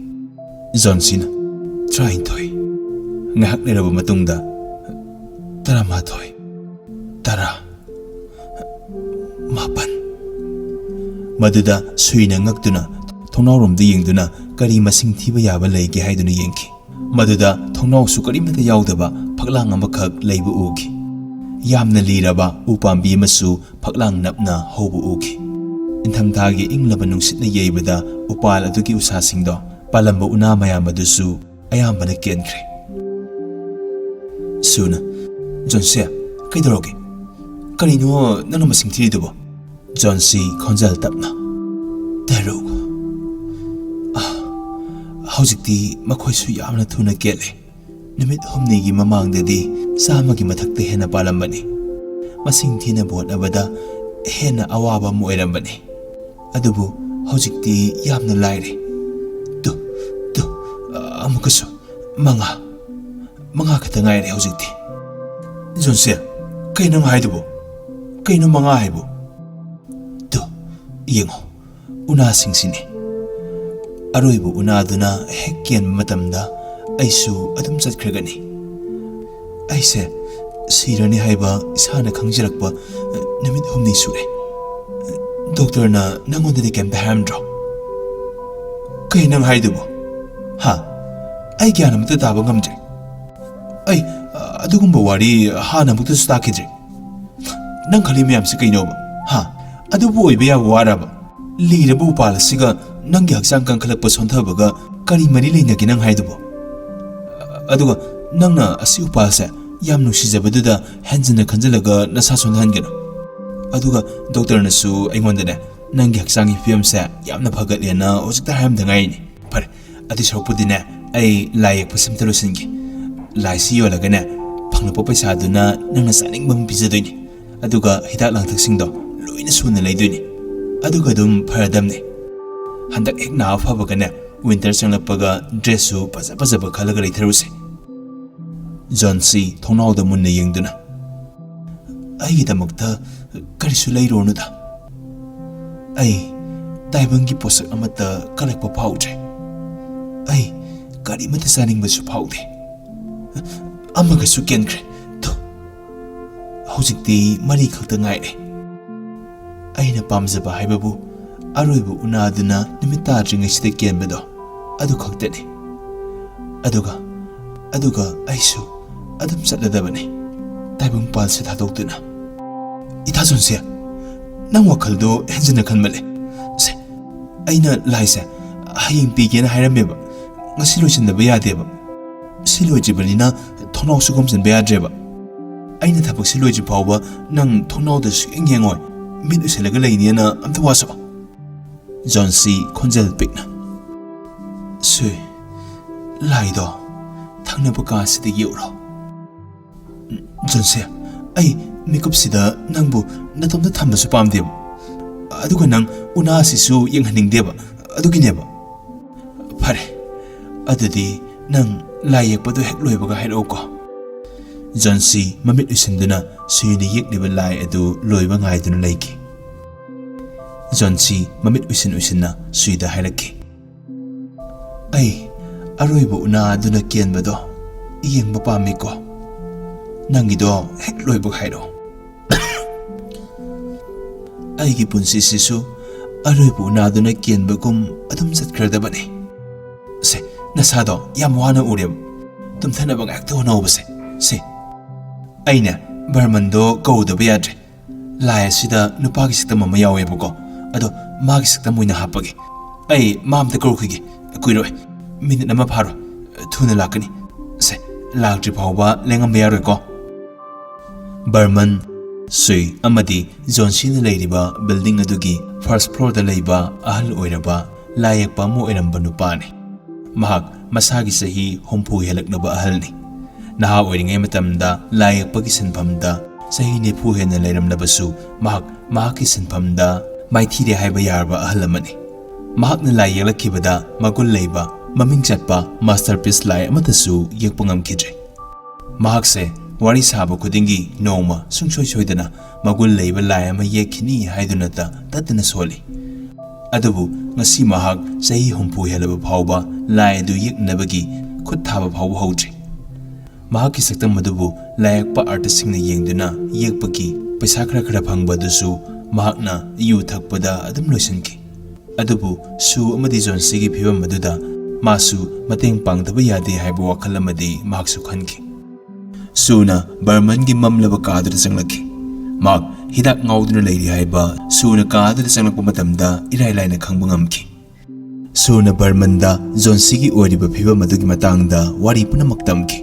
ꯖꯣꯟꯁꯤꯅ, "ꯇꯔꯥꯅꯤꯊꯣꯏ"꯫ ꯉꯥꯏꯍꯥꯛ ꯂꯩꯔꯕ ꯃꯇꯨꯡꯗ, "ꯇꯔꯥꯃꯥꯊꯣꯏ, ꯇꯔꯥ, ꯃꯥꯄꯟ"꯫ ꯃꯗꯨꯗ ꯁꯨꯏꯅ ꯉꯛꯇꯨꯅ ꯊꯣꯡꯅꯥꯎꯔꯣꯝꯗ ꯌꯦꯡꯗꯨꯅ ꯀꯔꯤ ꯃꯁꯤꯡ ꯊꯤꯕ ꯌꯥꯕ ꯂꯩꯒꯦ ꯍꯥꯏꯗꯨꯅ ꯌꯦꯡꯈꯤ꯫ ꯃꯗꯨꯗ ꯊꯣꯡꯅꯥꯎꯁꯨ ꯀꯔꯤꯃꯠꯇ ꯌꯥꯎꯗꯕ ꯐꯛꯂꯥꯡ ꯑꯃꯈꯛ ꯂꯩꯕ ꯎꯈꯤ꯫ ꯌꯥꯝꯅ ꯂꯤꯔꯕ ꯎ ꯄꯥꯝꯕꯤ ꯑꯃꯁꯨ ꯐꯛꯂꯥꯡ ꯅꯞꯅ ꯍꯧꯕ ꯎꯈꯤ꯫ ꯏꯪꯊꯝꯊꯥꯒꯤ ꯏꯪꯂꯕ ꯅꯨꯡꯁꯤꯠꯅ ꯌꯩꯕꯗ ꯎꯄꯥꯜ ꯑꯗꯨꯒꯤ ꯎꯁꯥꯁꯤꯡꯗꯣ, ꯄꯥꯜꯂꯝꯕ ꯎꯅꯥ ꯃꯌꯥꯝ ꯑꯗꯨꯁꯨ ꯑꯌꯥꯝꯕꯅ ꯀꯦꯟꯈ꯭ꯔꯦ꯫ ꯁꯨꯅ, "ꯖꯣꯟꯁꯦ, ꯀꯩꯗꯧꯔꯒꯦ? ꯀꯔꯤꯅꯣ ꯅꯪꯅ ꯃꯁꯤꯡ ꯊꯤꯔꯤꯗꯨꯕꯣ?" ꯖꯣꯟꯁꯤ ꯈꯣꯟꯖꯦꯜ ꯇꯞꯅ, "ꯇꯔꯨꯛ꯫ ꯑꯥ, ꯍꯧꯖꯤꯛꯇꯤ ꯃꯈꯣꯏꯁꯨ ꯌꯥꯝꯅ ꯊꯨꯅ ꯀꯦꯜꯂꯦ꯫ ꯅꯨꯃꯤꯠ ꯍꯨꯝꯅꯤꯒꯤ ꯃꯃꯥꯡꯗꯗꯤ ꯆꯥꯝꯃꯒꯤ ꯃꯊꯛꯇ ꯍꯦꯟꯅ ꯄꯥꯜꯂꯝꯕꯅꯤ꯫ ꯃꯁꯤꯡ ꯊꯤꯅꯕ ꯍꯣꯠꯅꯕꯗ ꯍꯦꯟꯅ ꯑꯋꯥꯕ ꯑꯃ ꯑꯣꯏꯔꯝꯕꯅꯤ꯫ ꯑꯗꯨꯕꯨ ꯍꯧꯖꯤꯛꯇꯤ ꯌꯥꯝꯅ ꯂꯥꯏꯔꯦ꯫ ꯇꯨ, ꯇꯨ, ꯑꯃꯨꯛꯀꯁꯨ ꯃꯉꯥ꯫ ꯃꯉꯥ ꯈꯛꯇ ꯉꯥꯏꯔꯦ ꯍꯧꯖꯤꯛꯇꯤ꯫" "ꯖꯣꯟꯁꯦ, ꯀꯩ ꯅꯪ ꯍꯥꯏꯗꯨꯕꯣ? ꯀꯩꯅꯣ ꯃꯉꯥ ꯍꯥꯏꯕꯨ?" "ꯇꯨ, ꯌꯦꯡꯉꯣ, ꯎꯅꯥꯁꯤꯡꯁꯤꯅꯤ꯫ ꯑꯔꯣꯏꯕ ꯎꯅꯥꯗꯨꯅ ꯍꯦꯛ ꯀꯦꯟꯕ ꯃꯇꯝꯗ ꯑꯩꯁꯨ ꯑꯗꯨꯝ ꯆꯠꯈ꯭ꯔꯒꯅꯤ꯫ ꯑꯩꯁꯦ ꯁꯤꯔꯅꯤ ꯍꯥꯏꯕ ꯏꯁꯥꯅ ꯈꯪꯖꯔꯛꯄ ꯅꯨꯃꯤꯠ ꯍꯨꯝꯅꯤ ꯁꯨꯔꯦ꯫ ꯗꯣꯛꯇꯔꯅ ꯅꯪꯉꯣꯟꯗꯗꯤ ꯀꯩꯝꯇ ꯍꯥꯏꯔꯝꯗ꯭ꯔꯣ?" "ꯀꯩ ꯅꯪ ꯍꯥꯏꯗꯨꯕꯣ? ꯍꯥ? ꯑꯩ ꯒ꯭ꯌꯥꯟ ꯑꯃꯇ ꯇꯥꯕ ꯉꯝꯗ꯭ꯔꯦ꯫ ꯑꯩ, ꯑ, ꯑꯗꯨꯒꯨꯝꯕ ꯋꯥꯔꯤ ꯍꯥꯟꯅ ꯑꯃꯨꯛꯇꯁꯨ ꯇꯥꯈꯤꯗ꯭ꯔꯤ꯫ ꯅꯪ ꯈꯜꯂꯤ ꯃꯌꯥꯝꯁꯤ ꯀꯩꯅꯣꯕ? ꯍꯥ? ꯑꯗꯨꯕꯨ ꯑꯣꯏꯕ ꯌꯥꯕ ꯋꯥꯔꯕ? ꯂꯤꯔꯕ ꯎꯄꯥꯜ ꯑꯁꯤꯒ ꯅꯪꯒꯤ ꯍꯛꯆꯥꯡ ꯀꯟꯈꯠꯂꯛꯄ ꯁꯣꯟꯊꯕꯒ ꯀꯔꯤ ꯃꯔꯤ ꯂꯩꯅꯒꯦ ꯅꯪ ꯍꯥꯏꯗꯨꯕꯣ? ꯑꯗꯨꯒ ꯅꯪꯅ ꯑꯁꯤ ꯎꯄꯥꯜꯁꯦ ꯌꯥꯝ ꯅꯨꯡꯁꯤꯖꯕꯗꯨꯗ ꯍꯦꯟꯖꯤꯟꯅ ꯈꯟꯖꯤꯜꯂꯒ ꯅꯁꯥ ꯁꯣꯟꯊꯍꯟꯒꯅꯨ꯫ ꯑꯗꯨꯒ ꯗꯣꯛꯇꯔꯅꯁꯨ ꯑꯩꯉꯣꯟꯗꯅꯦ, ꯅꯪꯒꯤ ꯍꯛꯆꯥꯡꯒꯤ ꯐꯤꯕꯝꯁꯦ ꯌꯥꯝꯅ ꯐꯒꯠꯂꯦꯅ ꯍꯧꯖꯤꯛꯇ ꯍꯥꯏꯔꯝꯗ ꯉꯥꯏꯔꯤꯅꯤ꯫ ꯐꯔꯦ, ꯑꯗꯨ ꯁꯔꯨꯛꯄꯨꯗꯤꯅꯦ, ꯑꯩ ꯂꯥꯏ ꯌꯦꯛꯄ ꯁꯤꯝꯇ ꯂꯣꯏꯁꯤꯟꯒꯦ꯫ ꯂꯥꯏꯁꯤ ꯌꯣꯜꯂꯒꯅꯦ, ꯐꯪꯂꯛꯄ ꯄꯩꯁꯥꯗꯨꯅ ꯅꯪꯅ ꯆꯥꯅꯤꯡꯕ ꯑꯃ ꯄꯤꯖꯗꯣꯏꯅꯤ꯫ ꯑꯗꯨꯒ ꯍꯤꯗꯥꯛ ꯂꯥꯡꯊꯛꯁꯤꯡꯗꯣ ꯂꯣꯏꯅ ꯁꯨꯅ ꯂꯩꯗꯣꯏꯅꯤ꯫ ꯑꯗꯨꯒ ꯑꯗꯨꯝ ꯐꯔꯗꯝꯅꯦ꯫ ꯍꯟꯗꯛ ꯍꯦꯛ ꯅꯥꯕ ꯐꯕꯒꯅꯦ, ꯋꯤꯟꯇꯔ ꯆꯪꯂꯛꯄꯒ ꯗ꯭ꯔꯦꯁꯁꯨ ꯐꯖ ꯐꯖꯕ ꯈꯜꯂꯒ ꯂꯩꯊꯔꯨꯁꯦ꯫" ꯖꯣꯟꯁꯤ ꯊꯣꯡꯅꯥꯎꯗ ꯃꯨꯟꯅ ꯌꯦꯡꯗꯨꯅ, "ꯑꯩꯒꯤꯗꯃꯛꯇ ꯀꯔꯤꯁꯨ ꯂꯩꯔꯨꯔꯅꯨꯗ꯫ ꯑꯩ ꯇꯥꯏꯕꯪꯒꯤ ꯄꯣꯠꯁꯛ ꯑꯃꯠꯇ ꯀꯜꯂꯛꯄ ꯐꯥꯎꯗ꯭ꯔꯦ꯫ ꯑꯩ ꯀꯔꯤꯃꯠꯇ ꯆꯥꯅꯤꯡꯕꯁꯨ ꯐꯥꯎꯗꯦ꯫ ꯑꯃꯒꯁꯨ ꯀꯦꯟꯈ꯭ꯔꯦ꯫ ꯊꯨ, ꯍꯧꯖꯤꯛꯇꯤ ꯃꯔꯤ ꯈꯛꯇ ꯉꯥꯏꯔꯦ꯫ ꯑꯩꯅ ꯄꯥꯝꯖꯕ ꯍꯥꯏꯕꯕꯨ ꯑꯔꯣꯏꯕ ꯎꯅꯥꯗꯨꯅ ꯅꯨꯃꯤꯠ ꯇꯥꯗ꯭ꯔꯤꯉꯩꯁꯤꯗ ꯀꯦꯟꯕꯗꯣ, ꯑꯗꯨ ꯈꯛꯇꯅꯤ꯫ ꯑꯗꯨꯒ, ꯑꯗꯨꯒ ꯑꯩꯁꯨ ꯑꯗꯨꯝ ꯆꯠꯂꯗꯕꯅꯤ, ꯇꯥꯏꯕꯪꯄꯥꯜꯁꯦ ꯊꯥꯗꯣꯛꯇꯨꯅ꯫ ꯏꯊꯥ ꯖꯣꯟꯁꯤ, ꯅꯪ ꯋꯥꯈꯜꯗꯣ ꯍꯦꯟꯖꯤꯟꯅ ꯈꯟꯃꯜꯂꯦ꯫ ꯁꯦ, ꯑꯩꯅ ꯂꯥꯏꯁꯦ ꯍꯌꯦꯡ ꯄꯤꯒꯦꯅ ꯍꯥꯏꯔꯝꯃꯦꯕ꯫ ꯉꯁꯤ ꯂꯣꯏꯁꯤꯟꯗꯕ ꯌꯥꯗꯦꯕ꯫ ꯁꯤ ꯂꯣꯏꯗ꯭ꯔꯤꯕꯅꯤꯅ ꯊꯣꯡꯅꯥꯎꯁꯨ ꯈꯨꯝꯖꯤꯟꯕ ꯌꯥꯗ꯭ꯔꯦꯕ꯫ ꯑꯩꯅ ꯊꯕꯛꯁꯤ ꯂꯣꯏꯗ꯭ꯔꯤ ꯐꯥꯎꯕ ꯅꯪ ꯊꯣꯡꯅꯥꯎꯗ ꯁꯨꯛꯌꯦꯡ ꯌꯦꯡꯉꯣꯏ꯫ ꯃꯤꯠ ꯎꯏꯁꯤꯜꯂꯒ ꯂꯩꯅꯦꯅ ꯑꯝꯇ ꯋꯥꯁꯛꯑꯣ꯫ ꯖꯣꯟꯁꯤ ꯈꯣꯟꯖꯦꯜ ꯄꯤꯛꯅ꯫ ꯁꯨꯏ, ꯂꯥꯏꯗꯣ ꯊꯪꯅꯕ ꯀꯥꯁꯤꯗ ꯌꯦꯛꯎꯔꯣ꯫ ꯖꯣꯟꯁꯤ, ꯑꯩ ꯃꯤꯀꯨꯞꯁꯤꯗ ꯅꯪꯕꯨ ꯅꯇꯣꯝꯇ ꯊꯝꯕꯁꯨ ꯄꯥꯝꯗꯦꯕ꯫ ꯑꯗꯨꯒ ꯅꯪ ꯎꯅꯥꯁꯤꯁꯨ ꯌꯦꯡꯍꯟꯅꯤꯡꯗꯦꯕ꯫ ꯑꯗꯨꯒꯤꯅꯦꯕ꯫ ꯐꯔꯦ, ꯑꯗꯨꯗꯤ ꯅꯪ ꯂꯥꯏ ꯌꯦꯛꯄꯗꯣ ꯍꯦꯛ ꯂꯣꯏꯕꯒ ꯍꯥꯏꯔꯛꯎꯀꯣ꯫ ꯖꯣꯟꯁꯤ ꯃꯃꯤꯠ ꯎꯏꯁꯤꯟꯗꯨꯅ ꯁꯨꯏꯅ ꯌꯦꯛꯂꯤꯕ ꯂꯥꯏ ꯑꯗꯨ ꯂꯣꯏꯕ ꯉꯥꯏꯗꯨꯅ ꯂꯩꯈꯤ꯫ ꯖꯣꯟꯁꯤ ꯃꯃꯤꯠ ꯎꯏꯁꯤꯟ ꯎꯏꯁꯤꯟꯅ ꯁꯨꯏꯗ ꯍꯥꯏꯔꯛꯈꯤ, "ꯑꯩ ꯑꯔꯣꯏꯕ ꯎꯅꯥ ꯑꯗꯨꯅ ꯀꯦꯟꯕꯗꯣ ꯌꯦꯡꯕ ꯄꯥꯝꯃꯤꯀꯣ꯫ ꯅꯪꯒꯤꯗꯣ ꯍꯦꯛ ꯂꯣꯏꯕꯒ ꯍꯥꯏꯔꯛꯑꯣ꯫" "ꯑꯩꯒꯤ ꯄꯨꯟꯁꯤꯁꯤꯁꯨ ꯑꯔꯣꯏꯕ ꯎꯅꯥꯗꯨꯅ ꯀꯦꯟꯕꯒꯨꯝ ꯑꯗꯨꯝ ꯆꯠꯈ꯭ꯔꯗꯕꯅꯤ꯫ ꯁꯦ, ꯅꯁꯥꯗꯣ ꯌꯥꯝ ꯋꯥꯅ ꯎꯔꯦꯕ꯫ ꯇꯨꯝꯊꯅꯕ ꯉꯥꯏꯍꯥꯛꯇ ꯍꯣꯠꯅꯍꯧꯕꯁꯦ꯫ ꯁꯦ, ꯑꯩꯅ ꯕꯔꯃꯟꯗꯣ ꯀꯧꯗꯕ ꯌꯥꯗ꯭ꯔꯦ꯫ ꯂꯥꯏ ꯑꯁꯤꯗ ꯅꯨꯄꯥꯒꯤ ꯁꯛꯇꯝ ꯑꯃ ꯌꯥꯎꯋꯦꯕꯀꯣ꯫ ꯑꯗꯣ ꯃꯥꯒꯤ ꯁꯛꯇꯝ ꯑꯣꯏꯅ ꯍꯥꯞꯄꯒꯦ꯫ ꯑꯩ ꯃꯥ ꯑꯝꯇ ꯀꯧꯔꯨꯈꯤꯒꯦ꯫ ꯀꯨꯏꯔꯣꯏ꯫ ꯃꯤꯅꯤꯠ ꯑꯃ ꯐꯥꯔꯣꯏ꯫ ꯊꯨꯅ ꯂꯥꯛꯀꯅꯤ꯫ ꯁꯦ, ꯂꯥꯛꯇ꯭ꯔꯤ ꯐꯥꯎꯕ ꯂꯦꯡꯉꯝꯕ ꯌꯥꯔꯣꯏꯀꯣ꯫" ꯕꯔꯃꯟ, ꯁꯨꯏ ꯑꯃꯗꯤ ꯖꯣꯟꯁꯤꯅ ꯂꯩꯔꯤꯕ ꯕꯤꯜꯗꯤꯡ ꯑꯗꯨꯒꯤ ꯐꯥꯔꯁ ꯐ꯭ꯂꯣꯔꯗ ꯂꯩꯕ ꯑꯍꯜ ꯑꯣꯏꯔꯕ ꯂꯥꯏ ꯌꯦꯛꯄ ꯑꯃ ꯑꯣꯏꯔꯝꯕ ꯅꯨꯄꯥꯅꯤ꯫ ꯃꯍꯥꯛ ꯃꯁꯥꯒꯤ ꯆꯍꯤ ꯍꯨꯝꯐꯨ ꯍꯦꯜꯂꯛꯂꯕ ꯑꯍꯜꯅꯤ꯫ ꯅꯍꯥ ꯑꯣꯏꯔꯤꯉꯩ ꯃꯇꯝꯗ ꯂꯥꯏ ꯌꯦꯛꯄꯒꯤ ꯁꯤꯟꯐꯝꯗ ꯆꯍꯤ ꯅꯤꯐꯨ ꯍꯦꯟꯅ ꯂꯩꯔꯝꯂꯕꯁꯨ, ꯃꯍꯥꯛ ꯃꯍꯥꯛꯀꯤ ꯁꯤꯟꯐꯝꯗ ꯃꯥꯏꯊꯤꯔꯦ ꯍꯥꯏꯕ ꯌꯥꯔꯕ ꯑꯍꯜ ꯑꯃꯅꯤ꯫ ꯃꯍꯥꯛꯅ ꯂꯥꯏ ꯌꯦꯛꯂꯛꯈꯤꯕꯗ ꯃꯒꯨꯟ ꯂꯩꯕ, ꯃꯃꯤꯡ ꯆꯠꯄ ꯃꯥꯁꯇꯔꯄꯤꯁ ꯂꯥꯏ ꯑꯃꯠꯇꯁꯨ ꯌꯦꯛꯄ ꯉꯝꯈꯤꯗ꯭ꯔꯦ꯫ ꯃꯍꯥꯛꯁꯦ ꯋꯥꯔꯤ ꯁꯥꯕ ꯈꯨꯗꯤꯡꯒꯤ ꯅꯣꯡꯃ ꯁꯨꯡꯁꯣꯏ ꯁꯣꯏꯗꯅ ꯃꯒꯨꯟ ꯂꯩꯕ ꯂꯥꯏ ꯑꯃ ꯌꯦꯛꯈꯤꯅꯤ ꯍꯥꯏꯗꯨꯅꯇ ꯇꯠꯇꯅ ꯁꯣꯜꯂꯤ꯫ ꯑꯗꯨꯕꯨ ꯉꯁꯤ ꯃꯍꯥꯛ ꯆꯍꯤ ꯍꯨꯝꯐꯨ ꯍꯦꯜꯂꯕ ꯐꯥꯎꯕ ꯂꯥꯏ ꯑꯗꯨ ꯌꯦꯛꯅꯕꯒꯤ ꯈꯨꯠ ꯊꯥꯕ ꯐꯥꯎꯕ ꯍꯧꯗ꯭ꯔꯤ꯫ ꯃꯍꯥꯛꯀꯤ ꯁꯛꯇꯝ ꯑꯗꯨꯕꯨ ꯂꯥꯏꯌꯦꯛꯄ ꯑꯥꯔꯇꯤꯁꯁꯤꯡꯅ ꯌꯦꯡꯗꯨꯅ ꯌꯦꯛꯄꯒꯤ ꯄꯩꯁꯥ ꯈꯔ ꯈꯔ ꯐꯪꯕ ꯑꯗꯨꯁꯨ ꯃꯍꯥꯛꯅ ꯌꯨ ꯊꯛꯄꯗ ꯑꯗꯨꯝ ꯂꯣꯏꯁꯤꯟꯈꯤ꯫ ꯑꯗꯨꯕꯨ ꯁꯨ ꯑꯃꯗꯤ ꯖꯣꯟꯁꯤꯒꯤ ꯐꯤꯕꯝ ꯑꯗꯨꯗ ꯃꯥꯁꯨ ꯃꯇꯦꯡ ꯄꯥꯡꯗꯕ ꯌꯥꯗꯦ ꯍꯥꯏꯕ ꯋꯥꯈꯜ ꯑꯃꯗꯤ ꯃꯍꯥꯛꯁꯨ ꯈꯟꯈꯤ꯫ ꯁꯨꯅ ꯕꯔꯃꯟꯒꯤ ꯃꯝꯂꯕ ꯀꯥꯗꯨꯗ ꯆꯪꯂꯛꯈꯤ꯫ ꯃꯍꯥꯛ ꯍꯤꯗꯥꯛ ꯉꯥꯎꯗꯨꯅ ꯂꯩꯔꯤ ꯍꯥꯏꯕ ꯁꯨꯅ ꯀꯥ ꯑꯗꯨꯗ ꯆꯪꯂꯛꯄ ꯃꯇꯝꯗ ꯏꯔꯥꯏ ꯂꯥꯏꯅ ꯈꯪꯕ ꯉꯝꯈꯤ꯫ ꯁꯨꯅ ꯕꯔꯃꯟꯗ ꯖꯣꯟꯁꯤꯒꯤ ꯑꯣꯏꯔꯤꯕ ꯐꯤꯕꯝ ꯑꯗꯨꯒꯤ ꯃꯇꯥꯡꯗ ꯋꯥꯔꯤ ꯄꯨꯝꯅꯃꯛ ꯇꯝꯈꯤ꯫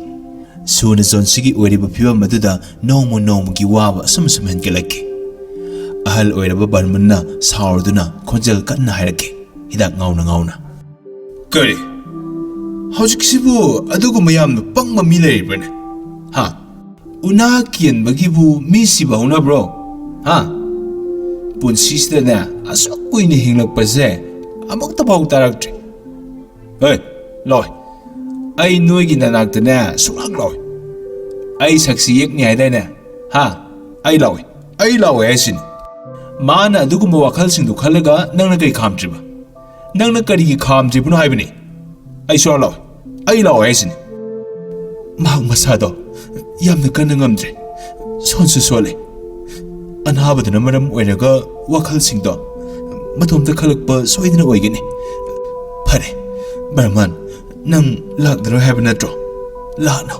ꯁꯨꯅ ꯖꯣꯟꯁꯤꯒꯤ ꯑꯣꯏꯔꯤꯕ ꯐꯤꯕꯝ ꯑꯗꯨꯗ ꯅꯣꯡꯃ ꯅꯣꯡꯃꯒꯤ ꯋꯥꯕ ꯑꯁꯨꯝ ꯑꯁꯨꯝ ꯍꯦꯟꯒꯠꯂꯛꯈꯤ꯫ ꯑꯍꯜ ꯑꯣꯏꯔꯕ ꯕꯔꯃꯟꯅ ꯁꯥꯎꯔꯗꯨꯅ ꯈꯣꯟꯖꯦꯜ ꯀꯟꯅ ꯍꯥꯏꯔꯛꯈꯤ, ꯍꯤꯗꯥꯛ ꯉꯥꯎꯅ ꯉꯥꯎꯅ, "ꯀꯔꯤ? ꯍꯧꯖꯤꯛꯁꯤꯕꯨ ꯑꯗꯨꯒꯨꯝꯕ ꯌꯥꯝꯅ ꯄꯪꯕ ꯃꯤ ꯂꯩꯔꯤꯕ꯭ꯔꯅꯦ? ꯍꯥ? ꯎꯅꯥ ꯀꯦꯟꯕꯒꯤꯕꯨ ꯃꯤ ꯁꯤꯕ ꯍꯧꯅꯕ꯭ꯔꯣ? ꯍꯥ? ꯄꯨꯟꯁꯤꯁꯤꯗꯅꯦ ꯑꯁꯨꯛ ꯀꯨꯏꯅ ꯍꯤꯡꯂꯛꯄꯁꯦ ꯑꯃꯨꯛꯇ ꯐꯥꯎ ꯇꯥꯔꯛꯇ꯭ꯔꯤ꯫ ꯍꯦ, ꯂꯥꯎꯏ꯫ ꯑꯩ ꯅꯣꯏꯒꯤ ꯅꯅꯥꯛꯇꯅꯦ ꯁꯨꯡꯂꯥꯛ ꯂꯥꯎꯏ꯫ ꯑꯩ ꯁꯛꯁꯤ ꯌꯦꯛꯅꯤ ꯍꯥꯏꯗꯥꯏꯅꯦ? ꯍꯥ? ꯑꯩ ꯂꯥꯎꯏ꯫ ꯑꯩ ꯂꯥꯎꯏ ꯍꯥꯏꯁꯤꯅꯤ꯫ ꯃꯥꯅ ꯑꯗꯨꯒꯨꯝꯕ ꯋꯥꯈꯜꯁꯤꯡꯗꯨ ꯈꯜꯂꯒ ꯅꯪꯅ ꯀꯔꯤ ꯈꯥꯝꯗ꯭ꯔꯤꯕ? ꯅꯪꯅ ꯀꯔꯤꯒꯤ ꯈꯥꯝꯗ꯭ꯔꯤꯕꯅꯣ ꯍꯥꯏꯕꯅꯤ? ꯑꯩ ꯁꯨꯡꯂꯥꯛ ꯂꯥꯎꯏ꯫ ꯑꯩ ꯂꯥꯎꯏ ꯍꯥꯏꯁꯤꯅꯤ꯫ ꯃꯍꯥꯛ ꯃꯁꯥꯗꯣ ꯌꯥꯝꯅ ꯀꯟꯅ ꯉꯝꯗ꯭ꯔꯦ꯫ ꯁꯣꯟꯁꯨ ꯁꯣꯜꯂꯦ꯫ ꯑꯅꯥꯕꯗꯨꯅ ꯃꯔꯝ ꯑꯣꯏꯔꯒ ꯋꯥꯈꯜꯁꯤꯡꯗꯣ ꯃꯇꯣꯝꯇ ꯈꯜꯂꯛꯄ ꯁꯣꯏꯗꯅ ꯑꯣꯏꯒꯅꯤ꯫ ꯐꯔꯦ, ꯕꯔꯃꯟ, ꯅꯪ ꯂꯥꯛꯂꯔꯣꯏ ꯍꯥꯏꯕ ꯅꯠꯇ꯭ꯔꯣ? ꯂꯥꯛꯅꯨ꯫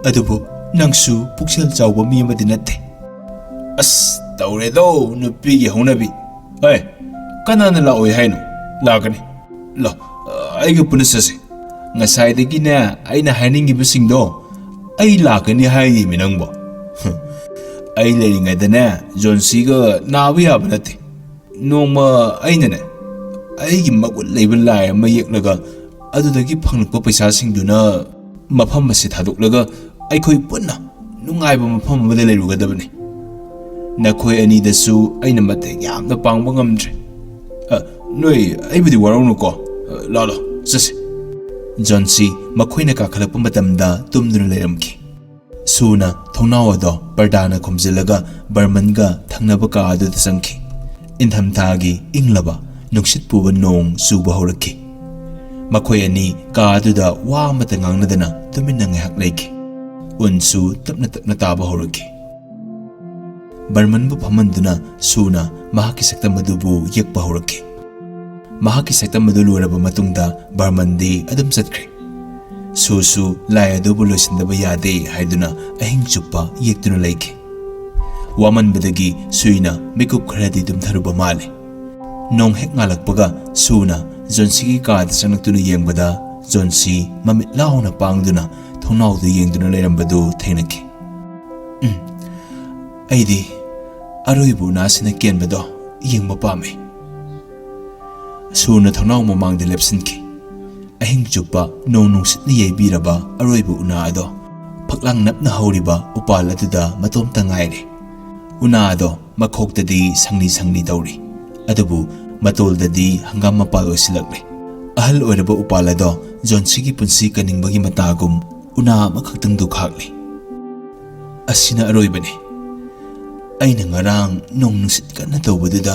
ꯑꯗꯨꯕꯨ ꯅꯪꯁꯨ ꯄꯨꯛꯆꯦꯜ ꯆꯥꯎꯕ ꯃꯤ ꯑꯃꯗꯤ ꯅꯠꯇꯦ꯫ ꯑꯁ, ꯇꯧꯔꯦꯗꯣ, ꯅꯨꯄꯤꯒꯤ ꯍꯧꯅꯕꯤ꯫ ꯍꯣꯏ, ꯀꯅꯥꯅ ꯂꯥꯛꯑꯣꯏ ꯍꯥꯏꯅꯣ? ꯂꯥꯛꯀꯅꯤ꯫ ꯂꯥꯛ, ꯑꯩꯒ ꯄꯨꯟꯅ ꯆꯠꯁꯤ꯫ ꯉꯁꯥꯏꯗꯒꯤꯅꯦ ꯑꯩꯅ ꯍꯥꯏꯅꯤꯡꯉꯤꯕꯁꯤꯡꯗꯣ ꯑꯩ ꯂꯥꯛꯀꯅꯤ ꯍꯥꯏꯔꯤꯃꯤ ꯅꯪꯕꯣ꯫ ꯑꯩ ꯂꯩꯔꯤꯉꯩꯗꯅꯦ ꯖꯣꯟꯁꯤꯒ ꯅꯥꯕ ꯌꯥꯕ ꯅꯠꯇꯦ꯫ ꯅꯣꯡꯃ ꯑꯩꯅꯅꯦ ꯑꯩꯒꯤ ꯃꯒꯨꯟ ꯂꯩꯕ ꯂꯥꯏ ꯑꯃ ꯌꯦꯛꯂꯒ ꯑꯗꯨꯗꯒꯤ ꯐꯪꯂꯛꯄ ꯄꯩꯁꯥꯁꯤꯡꯗꯨꯅ ꯃꯐꯝ ꯑꯁꯤ ꯊꯥꯗꯣꯛꯂꯒ ꯑꯩꯈꯣꯏ ꯄꯨꯟꯅ ꯅꯨꯡꯉꯥꯏꯕ ꯃꯐꯝ ꯑꯃꯗ ꯂꯩꯔꯨꯒꯗꯕꯅꯤ꯫ ꯅꯈꯣꯏ ꯑꯅꯤꯗꯁꯨ ꯑꯩꯅ ꯃꯇꯦꯡ ꯌꯥꯝꯅ ꯄꯥꯡꯕ ꯉꯝꯗ꯭ꯔꯦ꯫ ꯑ, ꯅꯣꯏ ꯑꯩꯕꯨꯗꯤ ꯋꯥꯔꯧꯅꯨꯀꯣ꯫ ꯑ, ꯂꯥꯛꯑꯣ, ꯂꯥꯛꯑꯣ, ꯆꯠꯁꯤ꯫ ꯖꯣꯟꯁꯤ ꯃꯈꯣꯏꯅ ꯀꯥꯈꯠꯂꯛꯄ ꯃꯇꯝꯗ ꯇꯨꯝꯗꯨꯅ ꯂꯩꯔꯝꯈꯤ꯫ ꯁꯨꯅ ꯊꯣꯡꯅꯥꯎ ꯑꯗꯣ ꯄꯔꯗꯥꯅ ꯈꯨꯝꯖꯤꯜꯂꯒ ꯕꯔꯃꯟꯒ ꯊꯪꯅꯕ ꯀꯥ ꯑꯗꯨꯗ ꯆꯪꯈꯤ꯫ ꯏꯪꯊꯝꯊꯥꯒꯤ ꯏꯪꯂꯕ ꯅꯨꯡꯁꯤꯠ ꯄꯨꯕ ꯅꯣꯡ ꯆꯨꯕ ꯍꯧꯔꯛꯈꯤ꯫ ꯃꯈꯣꯏ ꯑꯅꯤ ꯀꯥ ꯑꯗꯨꯗ ꯋꯥ ꯑꯃꯠꯇ ꯉꯥꯡꯅꯗꯅ ꯇꯨꯃꯤꯟꯅ ꯉꯥꯏꯍꯥꯛ ꯂꯩꯈꯤ꯫ ꯎꯟꯁꯨ ꯇꯞꯅ ꯇꯞꯅ ꯇꯥꯕ ꯍꯧꯔꯛꯈꯤ꯫ ꯕꯔꯃꯟꯕꯨ ꯐꯝꯍꯟꯗꯨꯅ ꯁꯨꯅ ꯃꯍꯥꯛꯀꯤ ꯁꯛꯇꯝ ꯑꯗꯨꯕꯨ ꯌꯦꯛꯄ ꯍꯧꯔꯛꯈꯤ꯫ ꯃꯍꯥꯛꯀꯤ ꯁꯛꯇꯝ ꯑꯗꯨ ꯂꯣꯏꯔꯕ ꯃꯇꯨꯡꯗ ꯕꯔꯃꯟꯗꯤ ꯑꯗꯨꯝ ꯆꯠꯈ꯭ꯔꯦ꯫ ꯁꯨꯁꯨ ꯂꯥꯏ ꯑꯗꯨꯕꯨ ꯂꯣꯏꯁꯤꯟꯗꯕ ꯌꯥꯗꯦ ꯍꯥꯏꯗꯨꯅ ꯑꯍꯤꯡ ꯆꯨꯞꯄ ꯌꯦꯛꯇꯨꯅ ꯂꯩꯈꯤ꯫ ꯋꯥꯃꯟꯕꯗꯒꯤ ꯁꯨꯏꯅ ꯃꯤꯀꯨꯞ ꯈꯔꯗꯤ ꯇꯨꯝꯊꯔꯨꯕ ꯃꯥꯜꯂꯦ꯫ ꯅꯣꯡ ꯍꯦꯛ ꯉꯥꯜꯂꯛꯄꯒ ꯁꯨꯅ ꯖꯣꯟꯁꯤꯒꯤ ꯀꯥꯗ ꯆꯪꯂꯛꯇꯨꯅ ꯌꯦꯡꯕꯗ ꯖꯣꯟꯁꯤ ꯃꯃꯤꯠ ꯂꯥꯎꯅ ꯄꯥꯡꯗꯨꯅ ꯊꯣꯡꯅꯥꯎꯗ ꯌꯦꯡꯗꯨꯅ ꯂꯩꯔꯝꯕꯗꯨ ꯊꯦꯡꯅꯈꯤ꯫ "ꯎꯝ, ꯑꯩꯗꯤ ꯑꯔꯣꯏꯕ ꯎꯅꯥꯁꯤꯅ ꯀꯦꯟꯕꯗꯣ ꯌꯦꯡꯕ ꯄꯥꯝꯃꯤ꯫" ꯁꯨꯅ ꯊꯣꯡꯅꯥꯎ ꯃꯃꯥꯡꯗ ꯂꯦꯞꯁꯤꯟꯈꯤ꯫ ꯑꯍꯤꯡ ꯆꯨꯞꯄ ꯅꯣꯡ ꯅꯨꯡꯁꯤꯠꯅ ꯌꯩꯕꯤꯔꯕ ꯑꯔꯣꯏꯕ ꯎꯅꯥ ꯑꯗꯣ ꯐꯛꯂꯥꯡ ꯅꯞꯅ ꯍꯧꯔꯤꯕ ꯎꯄꯥꯜ ꯑꯗꯨꯗ ꯃꯇꯣꯝꯇ ꯉꯥꯏꯔꯦ꯫ ꯎꯅꯥ ꯑꯗꯣ ꯃꯈꯣꯛꯇꯗꯤ ꯁꯪꯂꯤ ꯁꯪꯂꯤ ꯇꯧꯔꯤ, ꯑꯗꯨꯕꯨ ꯃꯇꯣꯜꯗꯗꯤ ꯍꯪꯒꯥꯝ ꯃꯄꯥꯜ ꯑꯣꯏꯁꯤꯜꯂꯛꯂꯦ꯫ ꯑꯍꯜ ꯑꯣꯏꯔꯕ ꯎꯄꯥꯜ ꯑꯗꯣ ꯖꯣꯟꯁꯤꯒꯤ ꯄꯨꯟꯁꯤ ꯀꯟꯅꯤꯡꯕꯒꯤ ꯃꯇꯥꯒꯨꯝ ꯎꯅꯥ ꯑꯃꯈꯛꯇꯪꯗꯨ ꯈꯥꯛꯂꯤ꯫ "ꯑꯁꯤꯅ ꯑꯔꯣꯏꯕꯅꯤ꯫ ꯑꯩꯅ ꯉꯔꯥꯡ ꯅꯣꯡ ꯅꯨꯡꯁꯤꯠ ꯀꯟꯅ ꯇꯧꯕꯗꯨꯗ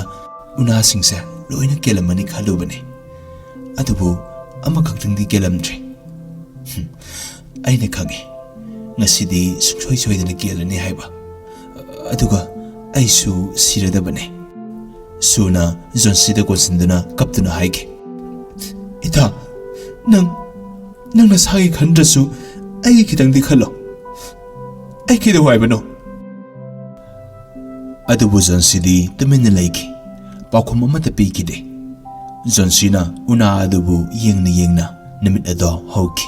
ꯎꯅꯥꯁꯤꯡꯁꯦ ꯂꯣꯏꯅ ꯀꯦꯜꯂꯝꯃꯅꯤ ꯈꯜꯂꯨꯕꯅꯤ, ꯑꯗꯨꯕꯨ ꯑꯃꯈꯛꯇꯪꯗꯤ ꯀꯦꯜꯂꯝꯗ꯭ꯔꯦ꯫ ꯍꯨꯝ, ꯑꯩꯅ ꯈꯪꯉꯤ, ꯉꯁꯤꯗꯤ ꯁꯨꯡꯁꯣꯏ ꯁꯣꯏꯗꯅ ꯀꯦꯜꯂꯅꯤ ꯍꯥꯏꯕ꯫ ꯑꯗꯨꯒ ꯑꯩꯁꯨ ꯁꯤꯔꯗꯕꯅꯤ꯫" ꯁꯨꯅ ꯖꯣꯟꯁꯤꯗ ꯀꯣꯟꯁꯤꯟꯗꯨꯅ ꯀꯞꯇꯨꯅ ꯍꯥꯏꯈꯤ, "ꯏꯇꯥ, ꯅꯪ, ꯅꯪ ꯅꯁꯥꯒꯤ ꯈꯟꯗ꯭ꯔꯁꯨ ꯑꯩꯒꯤ ꯈꯤꯇꯪꯗꯤ ꯈꯜꯂꯣ꯫ ꯑꯩ ꯀꯩꯗꯧ ꯍꯥꯏꯕꯅꯣ?" ꯑꯗꯨꯕꯨ ꯖꯣꯟꯁꯤꯗꯤ ꯇꯨꯃꯤꯟꯅ ꯂꯩꯈꯤ꯫ ꯄꯥꯎꯈꯨꯝ ꯑꯃꯠꯇ ꯄꯤꯈꯤꯗꯦ꯫ ꯖꯣꯟꯁꯤꯅ ꯎꯅꯥ ꯑꯗꯨꯕꯨ ꯌꯦꯡꯅ ꯌꯦꯡꯅ ꯅꯨꯃꯤꯠ ꯑꯗꯣ ꯍꯧꯈꯤ꯫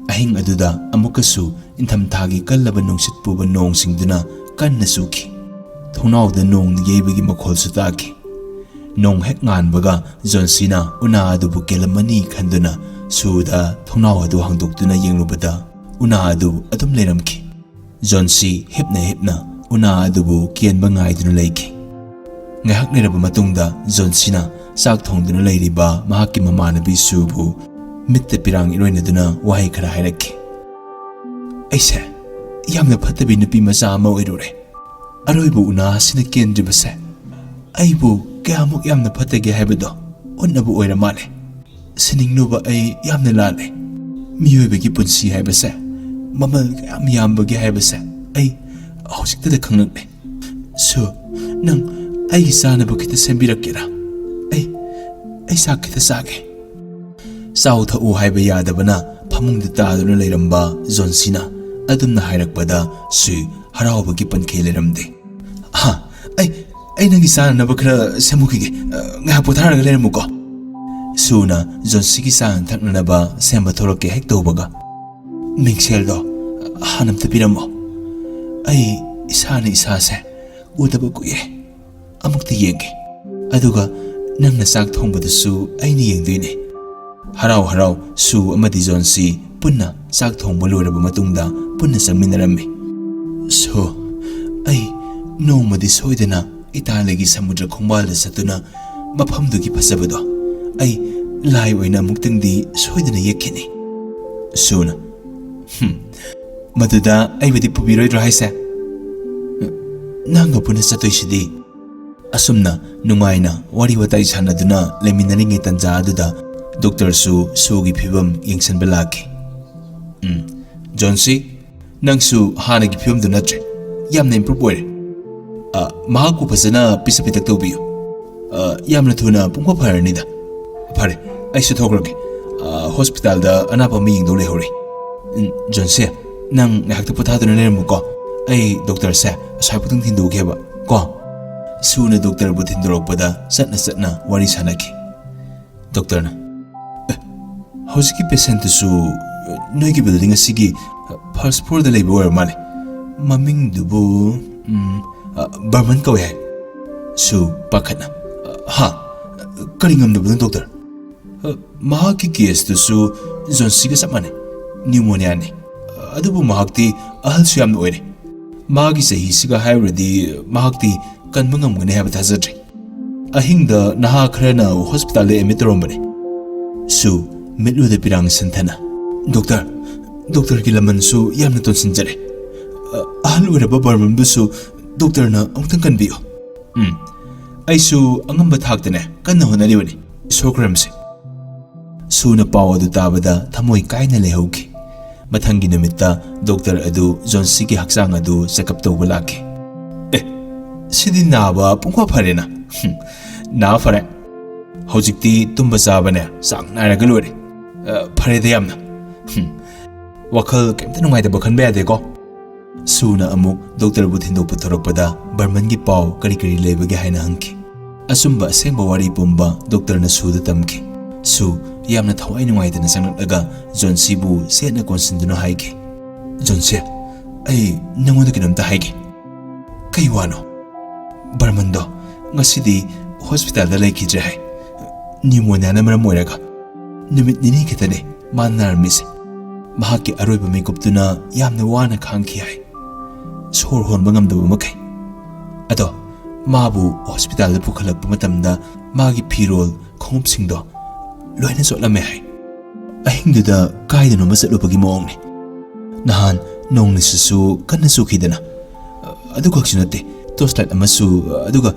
ꯑꯍꯤꯡ ꯑꯗꯨꯗ ꯑꯃꯨꯛꯀꯁꯨ ꯏꯪꯊꯝꯊꯥꯒꯤ ꯀꯜꯂꯕ ꯅꯨꯡꯁꯤꯠ ꯄꯨꯕ ꯅꯣꯡꯁꯤꯡꯗꯨꯅ ꯀꯟꯅ ꯆꯨꯈꯤ꯫ ꯊꯣꯡꯅꯥꯎꯗ ꯅꯣꯡ ꯌꯩꯕꯒꯤ ꯃꯈꯣꯜꯁꯨ ꯇꯥꯈꯤ꯫ ꯅꯣꯡ ꯍꯦꯛ ꯉꯥꯟꯕꯒ ꯖꯣꯟꯁꯤꯅ ꯎꯅꯥ ꯑꯗꯨꯕꯨ ꯀꯦꯜꯂꯝꯃꯅꯤ ꯈꯟꯗꯨꯅ ꯁꯨꯗ ꯊꯣꯡꯅꯥꯎ ꯑꯗꯨ ꯍꯥꯡꯗꯣꯛꯇꯨꯅ ꯌꯦꯡꯂꯨꯕꯗ ꯎꯅꯥ ꯑꯗꯨ ꯑꯗꯨꯝ ꯂꯩꯔꯝꯈꯤ꯫ ꯖꯣꯟꯁꯤ ꯍꯤꯞꯅ ꯍꯤꯞꯅ ꯎꯅꯥ ꯑꯗꯨꯕꯨ ꯀꯦꯟꯕ ꯉꯥꯏꯗꯨꯅ ꯂꯩꯈꯤ꯫ ꯉꯥꯏꯍꯥꯛ ꯂꯩꯔꯕ ꯃꯇꯨꯡꯗ ꯖꯣꯟꯁꯤꯅ ꯆꯥꯛ ꯊꯣꯡꯗꯨꯅ ꯂꯩꯔꯤꯕ ꯃꯍꯥꯛꯀꯤ ꯃꯃꯥꯟꯅꯕꯤ ꯁꯨꯕꯨ ꯃꯤꯠꯇ ꯄꯤꯔꯥꯡ ꯏꯔꯣꯏꯅꯗꯨꯅ ꯋꯥꯍꯩ ꯈꯔ ꯍꯥꯏꯔꯛꯈꯤ꯫ "ꯑꯩꯁꯦ ꯌꯥꯝꯅ ꯐꯠꯇꯕꯤ ꯅꯨꯄꯤ ꯃꯆꯥ ꯑꯃ ꯑꯣꯏꯔꯨꯔꯦ꯫ ꯑꯔꯣꯏꯕ ꯎꯅꯥ ꯑꯁꯤꯅ ꯀꯦꯟꯗ꯭ꯔꯤꯕꯁꯦ ꯑꯩꯕꯨ ꯀꯌꯥꯃꯨꯛ ꯌꯥꯝꯅ ꯐꯠꯇꯒꯦ ꯍꯥꯏꯕꯗꯣ ꯎꯠꯅꯕ ꯑꯣꯏꯔ ꯃꯥꯜꯂꯦ꯫ ꯁꯤꯅꯤꯡꯂꯨꯕ ꯑꯩ ꯌꯥꯝꯅ ꯂꯥꯜꯂꯦ꯫ ꯃꯤꯑꯣꯏꯕꯒꯤ ꯄꯨꯟꯁꯤ ꯍꯥꯏꯕꯁꯦ ꯃꯃꯜ ꯀꯌꯥꯝ ꯌꯥꯝꯕꯒꯦ ꯍꯥꯏꯕꯁꯦ ꯑꯩ ꯍꯧꯖꯤꯛꯇꯗ ꯈꯪꯂꯛꯂꯦ꯫ ꯁꯨ, ꯅꯪ ꯑꯩꯒꯤ ꯆꯥꯅꯕ ꯈꯤꯇ ꯁꯦꯝꯕꯤꯔꯛꯀꯦꯔꯥ? ꯑꯩ, ꯑꯩ ꯆꯥꯛ ꯈꯤꯇ ꯆꯥꯒꯦ꯫ ꯆꯥꯎ ꯊꯛꯎ ꯍꯥꯏꯕ ꯌꯥꯗꯕꯅ ꯐꯃꯨꯡꯗ ꯇꯥꯗꯨꯅ ꯂꯩꯔꯝꯕ ꯖꯣꯟꯁꯤꯅ ꯑꯗꯨꯝꯅ ꯍꯥꯏꯔꯛꯄꯗ ꯁꯨ ꯍꯔꯥꯎꯕꯒꯤ ꯄꯟꯈꯩ ꯂꯩꯔꯝꯗꯦ꯫ "ꯍꯥ, ꯑꯩ, ꯑꯩ ꯅꯪꯒꯤ ꯆꯥꯅꯅꯕ ꯈꯔ ꯁꯦꯝꯃꯨꯈꯤꯒꯦ꯫ ꯑ, ꯉꯥꯏꯍꯥꯛ ꯄꯣꯊꯥꯔꯒ ꯂꯩꯔꯝꯃꯨꯀꯣ꯫" ꯁꯨꯅ ꯖꯣꯟꯁꯤꯒꯤ ꯆꯥꯅ ꯊꯛꯅꯅꯕ ꯁꯦꯝꯕ ꯊꯣꯛꯂꯛꯀꯦ ꯍꯦꯛ ꯇꯧꯕꯒ, "ꯃꯤꯡꯁꯦꯜꯗꯣ ꯍꯥꯟꯅ ꯑꯝꯇ ꯄꯤꯔꯝꯃꯣ꯫ ꯑꯩ ꯏꯁꯥꯅ ꯏꯁꯥꯁꯦ ꯎꯗꯕ ꯀꯨꯏꯔꯦ꯫ ꯑꯃꯨꯛꯇ ꯌꯦꯡꯒꯦ꯫ ꯑꯗꯨꯒ ꯅꯪꯅ ꯆꯥꯛ ꯊꯣꯡꯕꯗꯨꯁꯨ ꯑꯩꯅ ꯌꯦꯡꯗꯣꯏꯅꯦ꯫" ꯍꯔꯥꯎ ꯍꯔꯥꯎ ꯁꯨ ꯑꯃꯗꯤ ꯖꯣꯟꯁꯤ ꯄꯨꯟꯅ ꯆꯥꯛ ꯊꯣꯡꯕ ꯂꯣꯏꯔꯕ ꯃꯇꯨꯡꯗ ꯄꯨꯟꯅ ꯆꯪꯃꯤꯟꯅꯔꯝꯃꯤ꯫ "ꯁꯨ, ꯑꯩ ꯅꯣꯡꯃꯗꯤ ꯁꯣꯏꯗꯅ ꯏꯇꯥꯂꯤꯒꯤ ꯁꯃꯨꯗ꯭ꯔ ꯈꯣꯡꯕꯥꯜꯗ ꯆꯠꯇꯨꯅ ꯃꯐꯝꯗꯨꯒꯤ ꯐꯖꯕꯗꯣ ꯑꯩ ꯂꯥꯏ ꯑꯣꯏꯅ ꯑꯃꯨꯛꯇꯪꯗꯤ ꯁꯣꯏꯗꯅ ꯌꯦꯛꯈꯤꯅꯤ꯫" ꯁꯨꯅ, "ꯍꯨꯝ, ꯃꯗꯨꯗ ꯑꯩꯕꯨꯗꯤ ꯄꯨꯕꯤꯔꯣꯏꯗ꯭ꯔꯣ ꯍꯥꯏꯁꯦ? ꯅꯪꯒ ꯄꯨꯟꯅ ꯆꯠꯇꯣꯏꯁꯤꯗꯤ꯫" ꯑꯁꯨꯝꯅ ꯅꯨꯡꯉꯥꯏꯅ ꯋꯥꯔꯤ ꯋꯥꯇꯥꯏ ꯁꯥꯟꯅꯗꯨꯅ ꯂꯩꯃꯤꯟꯅꯔꯤꯉꯩ ꯇꯟꯖꯥ ꯑꯗꯨꯗ ꯗꯣꯛꯇꯔꯁꯨ ꯁꯨꯒꯤ ꯐꯤꯕꯝ ꯌꯦꯡꯁꯤꯟꯕ ꯂꯥꯛꯈꯤ꯫ "ꯎꯝ, ꯖꯣꯟꯁꯤ, ꯅꯪꯁꯨ ꯍꯥꯟꯅꯒꯤ ꯐꯤꯕꯝꯗꯨ ꯅꯠꯇ꯭ꯔꯦ꯫ ꯌꯥꯝꯅ improve ꯑꯣꯏꯔꯦ꯫ ꯑ, ꯃꯍꯥꯛꯄꯨ ꯐꯖꯅ ꯄꯤꯖ ꯄꯤꯊꯛ ꯇꯧꯕꯤꯌꯨ꯫ ꯑ, ꯌꯥꯝꯅ ꯊꯨꯅ ꯄꯨꯡꯐ ꯐꯔꯅꯤꯗ꯫ ꯐꯔꯦ, ꯑꯩꯁꯨ ꯊꯣꯛꯈ꯭ꯔꯒꯦ꯫ ꯑ, ꯍꯣꯁꯄꯤꯇꯥꯜꯗ ꯑꯅꯥꯕ ꯑꯃ ꯌꯦꯡꯗꯧ ꯂꯩꯍꯧꯔꯤ꯫ ꯎꯝ, ꯖꯣꯟꯁꯤ, ꯅꯪ ꯉꯥꯏꯍꯥꯛꯇ ꯄꯣꯊꯥꯗꯨꯅ ꯂꯩꯔꯝꯃꯨꯀꯣ꯫ ꯑꯩ ꯗꯣꯛꯇꯔꯁꯦ ꯑꯁ꯭ꯋꯥꯏꯐꯥꯎꯗꯪ ꯊꯤꯟꯗꯣꯛꯎꯒꯦꯕ ꯀꯣ꯫" ꯁꯨꯅ ꯗꯣꯛꯇꯔꯕꯨ ꯊꯤꯟꯗꯣꯔꯛꯄꯗ ꯆꯠꯅ ꯆꯠꯅ ꯋꯥꯔꯤ ꯁꯥꯟꯅꯈꯤ꯫ ꯗꯣꯛꯇꯔꯅ, "ꯑꯦ, ꯍꯧꯖꯤꯛꯀꯤ ꯄꯦꯁꯦꯟꯠꯇꯨꯁꯨ ꯅꯣꯏꯒꯤ ꯕꯤꯜꯗꯤꯡ ꯑꯁꯤꯒꯤ ꯐꯥꯔꯁ ꯐ꯭ꯂꯣꯔꯗ ꯂꯩꯕ ꯑꯣꯏꯔ ꯃꯥꯜꯂꯦ꯫ ꯃꯃꯤꯡꯗꯨꯕꯨ, ꯎꯝ, ꯑ, ꯕꯔꯃꯟ ꯀꯧꯋꯦ ꯍꯥꯏ꯫" ꯁꯨ ꯄꯥꯈꯠꯅ, "ꯍꯥ? ꯀꯔꯤ ꯉꯝꯗꯕꯅꯣ ꯗꯣꯛꯇꯔ?" "ꯑ, ꯃꯍꯥꯛꯀꯤ ꯀꯦꯁꯇꯨꯁꯨ ꯖꯣꯟꯁꯤꯒ ꯆꯞ ꯃꯥꯟꯅꯩ, ꯅ꯭ꯌꯨꯃꯣꯅꯤꯌꯥꯅꯤ꯫ ꯑꯗꯨꯕꯨ ꯃꯍꯥꯛꯇꯤ ꯑꯍꯜꯁꯨ ꯌꯥꯝꯅ ꯑꯣꯏꯔꯦ꯫ ꯃꯥꯒꯤ ꯆꯍꯤꯁꯤꯒ ꯍꯥꯏꯔꯨꯔꯗꯤ ꯃꯍꯥꯛꯇꯤ ꯀꯟꯕ ꯉꯝꯒꯅꯤ ꯍꯥꯏꯕ ꯊꯥꯖꯗ꯭ꯔꯦ꯫ ꯑꯍꯤꯡꯗ ꯅꯍꯥ ꯈꯔꯅ ꯍꯣꯁꯄꯤꯇꯥꯜꯗ ꯑꯦꯗꯃꯤꯠ ꯇꯧꯔꯝꯕꯅꯦ꯫" ꯁꯨ ꯃꯤꯠꯂꯨꯗ ꯄꯤꯔꯥꯡ ꯁꯟꯊꯅ, "ꯗꯣꯛꯇꯔ, ꯗꯣꯛꯇꯔꯒꯤ ꯂꯃꯟꯁꯨ ꯌꯥꯝꯅ ꯇꯣꯟꯁꯤꯟꯖꯔꯦ꯫ ꯑ, ꯑꯍꯜ ꯑꯣꯏꯔꯕ ꯕꯔꯃꯟꯕꯨꯁꯨ ꯗꯣꯛꯇꯔꯅ ꯑꯃꯨꯛꯇꯪ ꯀꯟꯕꯤꯌꯨ꯫" "ꯎꯝ, ꯑꯩꯁꯨ ꯑꯉꯝꯕ ꯊꯥꯛꯇꯅꯦ ꯀꯟꯅ ꯍꯣꯠꯅꯔꯤꯕꯅꯤ꯫ ꯏꯁꯣꯔ ꯈꯨꯔꯝꯁꯦ꯫ ꯁꯨꯅ ꯄꯥꯎ ꯑꯗꯨ ꯇꯥꯕꯗ ꯊꯃꯣꯏ ꯀꯥꯏꯅ ꯂꯩꯍꯧꯈꯤ꯫ ꯃꯊꯪꯒꯤ ꯅꯨꯃꯤꯠꯇ ꯗꯣꯛꯇꯔ ꯑꯗꯨ ꯖꯣꯟꯁꯤꯒꯤ ꯍꯛꯆꯥꯡ ꯑꯗꯨ ꯆꯦꯛꯑꯞ ꯇꯧꯕ ꯂꯥꯛꯈꯤ꯫ "ꯑꯦ, ꯁꯤꯗꯤ ꯅꯥꯕ ꯄꯨꯡꯐ ꯐꯔꯦꯅ꯫" "ꯍꯨꯝ, ꯅꯥꯕ ꯐꯔꯦ꯫ ꯍꯧꯖꯤꯛꯇꯤ ꯇꯨꯝꯕ ꯆꯥꯕꯅꯦ ꯆꯥꯡ ꯅꯥꯏꯔꯒ ꯂꯣꯏꯔꯦ꯫ ꯑ, ꯐꯔꯦꯗ ꯌꯥꯝꯅ꯫ ꯍꯨꯝ, ꯋꯥꯈꯜ ꯀꯩꯝꯇ ꯅꯨꯡꯉꯥꯏꯇꯕ ꯈꯟꯕ ꯌꯥꯗꯦꯀꯣ?" ꯁꯨꯅ ꯑꯃꯨꯛ ꯗꯣꯛꯇꯔꯕꯨ ꯊꯤꯟꯗꯣꯛꯄ ꯊꯣꯔꯛꯄꯗ ꯕꯔꯃꯟꯒꯤ ꯄꯥꯎ ꯀꯔꯤ ꯀꯔꯤ ꯂꯩꯕꯒꯦ ꯍꯥꯏꯅ ꯍꯪꯈꯤ꯫ ꯑꯆꯨꯝꯕ ꯑꯁꯦꯡꯕ ꯋꯥꯔꯤ ꯄꯨꯝꯕ ꯗꯣꯛꯇꯔꯅ ꯁꯨꯗ ꯇꯝꯈꯤ꯫ ꯁꯨ ꯌꯥꯝꯅ ꯊꯋꯥꯏ ꯅꯨꯡꯉꯥꯏꯇꯅ ꯆꯪꯂꯛꯂꯒ ꯖꯣꯟꯁꯤꯕꯨ ꯁꯦꯠꯅ ꯀꯣꯟꯁꯤꯟꯗꯨꯅ ꯍꯥꯏꯈꯤ, "ꯖꯣꯟꯁꯤ, ꯑꯩ ꯅꯉꯣꯟꯗ ꯀꯩꯅꯣꯝꯇ ꯍꯥꯏꯒꯦ꯫" "ꯀꯩ ꯋꯥꯅꯣ?" "ꯕꯔꯃꯟꯗꯣ ꯉꯁꯤꯗꯤ ꯍꯣꯁꯄꯤꯇꯥꯜꯗ ꯂꯩꯈꯤꯗ꯭ꯔꯦ ꯍꯥꯏ꯫ ꯅ꯭ꯌꯨꯃꯣꯅꯤꯌꯥꯅ ꯃꯔꯝ ꯑꯣꯏꯔꯒ ꯅꯨꯃꯤꯠ ꯅꯤꯅꯤ ꯈꯛꯇꯅꯦ ꯃꯥ ꯅꯥꯔꯝꯃꯤꯁꯦ꯫ ꯃꯍꯥꯛꯀꯤ ꯑꯔꯣꯏꯕ ꯃꯤꯀꯨꯞꯇꯨꯅ ꯌꯥꯝꯅ ꯋꯥꯅ ꯈꯥꯡꯈꯤ ꯍꯥꯏ, ꯁꯣꯔ ꯍꯣꯟꯕ ꯉꯝꯗꯕ ꯃꯈꯩ꯫ ꯑꯗꯣ ꯃꯥꯕꯨ ꯍꯣꯁꯄꯤꯇꯥꯜꯗ ꯄꯨꯈꯠꯂꯛꯄ ꯃꯇꯝꯗ ꯃꯥꯒꯤ ꯐꯤꯔꯣꯜ, ꯈꯣꯡꯎꯞꯁꯤꯡꯗꯣ ꯂꯣꯏꯅ ꯆꯣꯠꯂꯝꯃꯦ ꯍꯥꯏ꯫ ꯑꯍꯤꯡꯗꯨꯗ ꯀꯥꯏꯗꯅꯣꯃ ꯆꯠꯂꯨꯕꯒꯤ ꯃꯑꯣꯡꯅꯤ꯫ ꯅꯍꯥꯟ ꯅꯣꯡ ꯅꯨꯡꯁꯤꯠꯁꯨ ꯀꯟꯅ ꯆꯨꯈꯤꯗꯅ꯫ ꯑꯗꯨꯈꯛꯁꯨ ꯅꯠꯇꯦ, ꯇꯣꯔꯆ ꯂꯥꯏꯠ ꯑꯃꯁꯨ, ꯑꯗꯨꯒ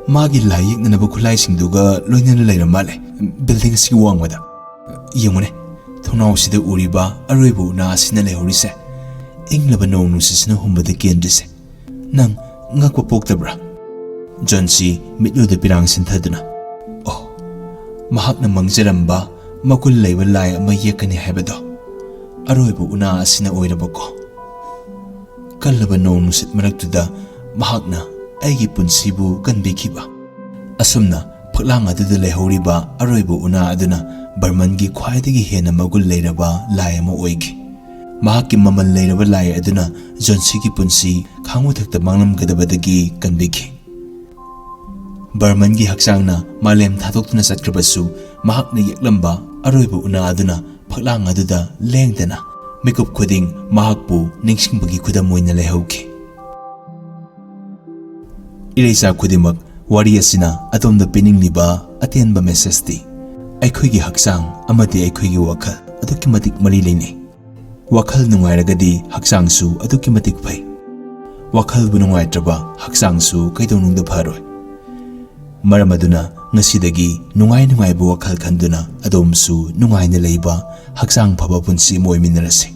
ꯃꯥꯒꯤ ꯂꯥꯏ ꯌꯦꯛꯅꯅꯕ ꯈꯨꯠꯂꯥꯏꯁꯤꯡꯗꯨꯒ ꯂꯣꯏꯅꯅ ꯂꯩꯔꯝ ꯃꯥꯜꯂꯦ ꯕꯤꯜꯗꯤꯡ ꯑꯁꯤꯒꯤ ꯋꯥꯡꯃꯗ꯫ ꯌꯦꯡꯉꯨꯅꯦ, ꯊꯣꯡꯅꯥꯎꯁꯤꯗ ꯎꯔꯤꯕ ꯑꯔꯣꯏꯕ ꯎꯅꯥ ꯑꯁꯤꯅ ꯂꯩꯍꯧꯔꯤꯁꯦ, ꯏꯪꯂꯕ ꯅꯣꯡ ꯅꯨꯡꯁꯤꯠꯁꯤꯅ ꯍꯨꯝꯕꯗ ꯀꯦꯟꯗ꯭ꯔꯤꯁꯦ꯫ ꯅꯪ ꯉꯛꯄ ꯄꯣꯛꯇꯕ꯭ꯔꯥ?" ꯖꯣꯟꯁꯤ ꯃꯤꯠꯂꯨꯗ ꯄꯤꯔꯥꯡ ꯁꯤꯟꯊꯗꯨꯅ, "ꯑꯣ, ꯃꯍꯥꯛꯅ ꯃꯪꯖꯔꯝꯕ ꯃꯒꯨꯟ ꯂꯩꯕ ꯂꯥꯏ ꯑꯃ ꯌꯦꯛꯀꯅꯤ ꯍꯥꯏꯕꯗꯣ ꯑꯔꯣꯏꯕ ꯎꯅꯥ ꯑꯁꯤꯅ ꯑꯣꯏꯔꯕꯀꯣ꯫ ꯀꯜꯂꯕ ꯅꯣꯡ ꯅꯨꯡꯁꯤꯠ ꯃꯔꯛꯇꯨꯗ ꯃꯍꯥꯛꯅ ꯑꯩꯒꯤ ꯄꯨꯟꯁꯤꯕꯨ ꯀꯟꯕꯤꯈꯤꯕ꯫ ꯑꯁꯨꯝꯅ ꯐꯛꯂꯥꯡ ꯑꯗꯨꯗ ꯂꯩꯍꯧꯔꯤꯕ ꯑꯔꯣꯏꯕ ꯎꯅꯥ ꯑꯗꯨꯅ ꯕꯔꯃꯟꯒꯤ ꯈ꯭ꯋꯥꯏꯗꯒꯤ ꯍꯦꯟꯅ ꯃꯒꯨꯟ ꯂꯩꯔꯕ ꯂꯥꯏ ꯑꯃ ꯑꯣꯏꯈꯤ꯫ ꯃꯍꯥꯛꯀꯤ ꯃꯃꯜ ꯂꯩꯔꯕ ꯂꯥꯏ ꯑꯗꯨꯅ ꯖꯣꯟꯁꯤꯒꯤ ꯄꯨꯟꯁꯤ ꯈꯥꯡꯕ ꯊꯛꯇ ꯃꯥꯡꯂꯝꯒꯗꯕꯗꯒꯤ ꯀꯟꯕꯤꯈꯤ꯫" ꯕꯔꯃꯟꯒꯤ ꯍꯛꯆꯥꯡꯅ ꯃꯥꯂꯦꯝ ꯊꯥꯗꯣꯛꯇꯨꯅ ꯆꯠꯈ꯭ꯔꯕꯁꯨ, ꯃꯍꯥꯛꯅ ꯌꯦꯛꯂꯝꯕ ꯑꯔꯣꯏꯕ ꯎꯅꯥ ꯑꯗꯨꯅ ꯐꯛꯂꯥꯡ ꯑꯗꯨꯗ ꯂꯦꯡꯗꯅ ꯃꯤꯀꯨꯞ ꯈꯨꯗꯤꯡ ꯃꯍꯥꯛꯄꯨ ꯅꯤꯡꯁꯤꯡꯕꯒꯤ ꯈꯨꯗꯝ ꯑꯣꯏꯅ ꯂꯩꯍꯧꯈꯤ꯫ ꯏꯔꯩꯆꯥ ꯈꯨꯗꯤꯡꯃꯛ, ꯋꯥꯔꯤ ꯑꯁꯤꯅ ꯑꯗꯣꯝꯗ ꯄꯤꯅꯤꯡꯂꯤꯕ ꯑꯇꯦꯟꯕ ꯃꯦꯁꯦꯖꯇꯤ ꯑꯩꯈꯣꯏꯒꯤ ꯍꯛꯆꯥꯡ ꯑꯃꯗꯤ ꯑꯩꯈꯣꯏꯒꯤ ꯋꯥꯈꯜ ꯑꯗꯨꯛꯀꯤ ꯃꯇꯤꯛ ꯃꯔꯤ ꯂꯩꯅꯩ꯫ ꯋꯥꯈꯜ ꯅꯨꯡꯉꯥꯏꯔꯒꯗꯤ ꯍꯛꯆꯥꯡꯁꯨ ꯑꯗꯨꯛꯀꯤ ꯃꯇꯤꯛ ꯐꯩ꯫ ꯋꯥꯈꯜꯕꯨ ꯅꯨꯡꯉꯥꯏꯇ꯭ꯔꯕ ꯍꯛꯆꯥꯡꯁꯨ ꯀꯩꯗꯧꯅꯨꯡꯗ ꯐꯔꯣꯏ꯫ ꯃꯔꯝ ꯑꯗꯨꯅ ꯉꯁꯤꯗꯒꯤ ꯅꯨꯡꯉꯥꯏ ꯅꯨꯡꯉꯥꯏꯕ ꯋꯥꯈꯜ ꯈꯟꯗꯨꯅ ꯑꯗꯣꯝꯁꯨ ꯅꯨꯡꯉꯥꯏꯅ ꯂꯩꯕ, ꯍꯛꯆꯥꯡ ꯐꯕ ꯄꯨꯟꯁꯤ ꯑꯃ ꯑꯣꯏꯃꯤꯟꯅꯔꯁꯤ꯫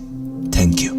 Thank you꯫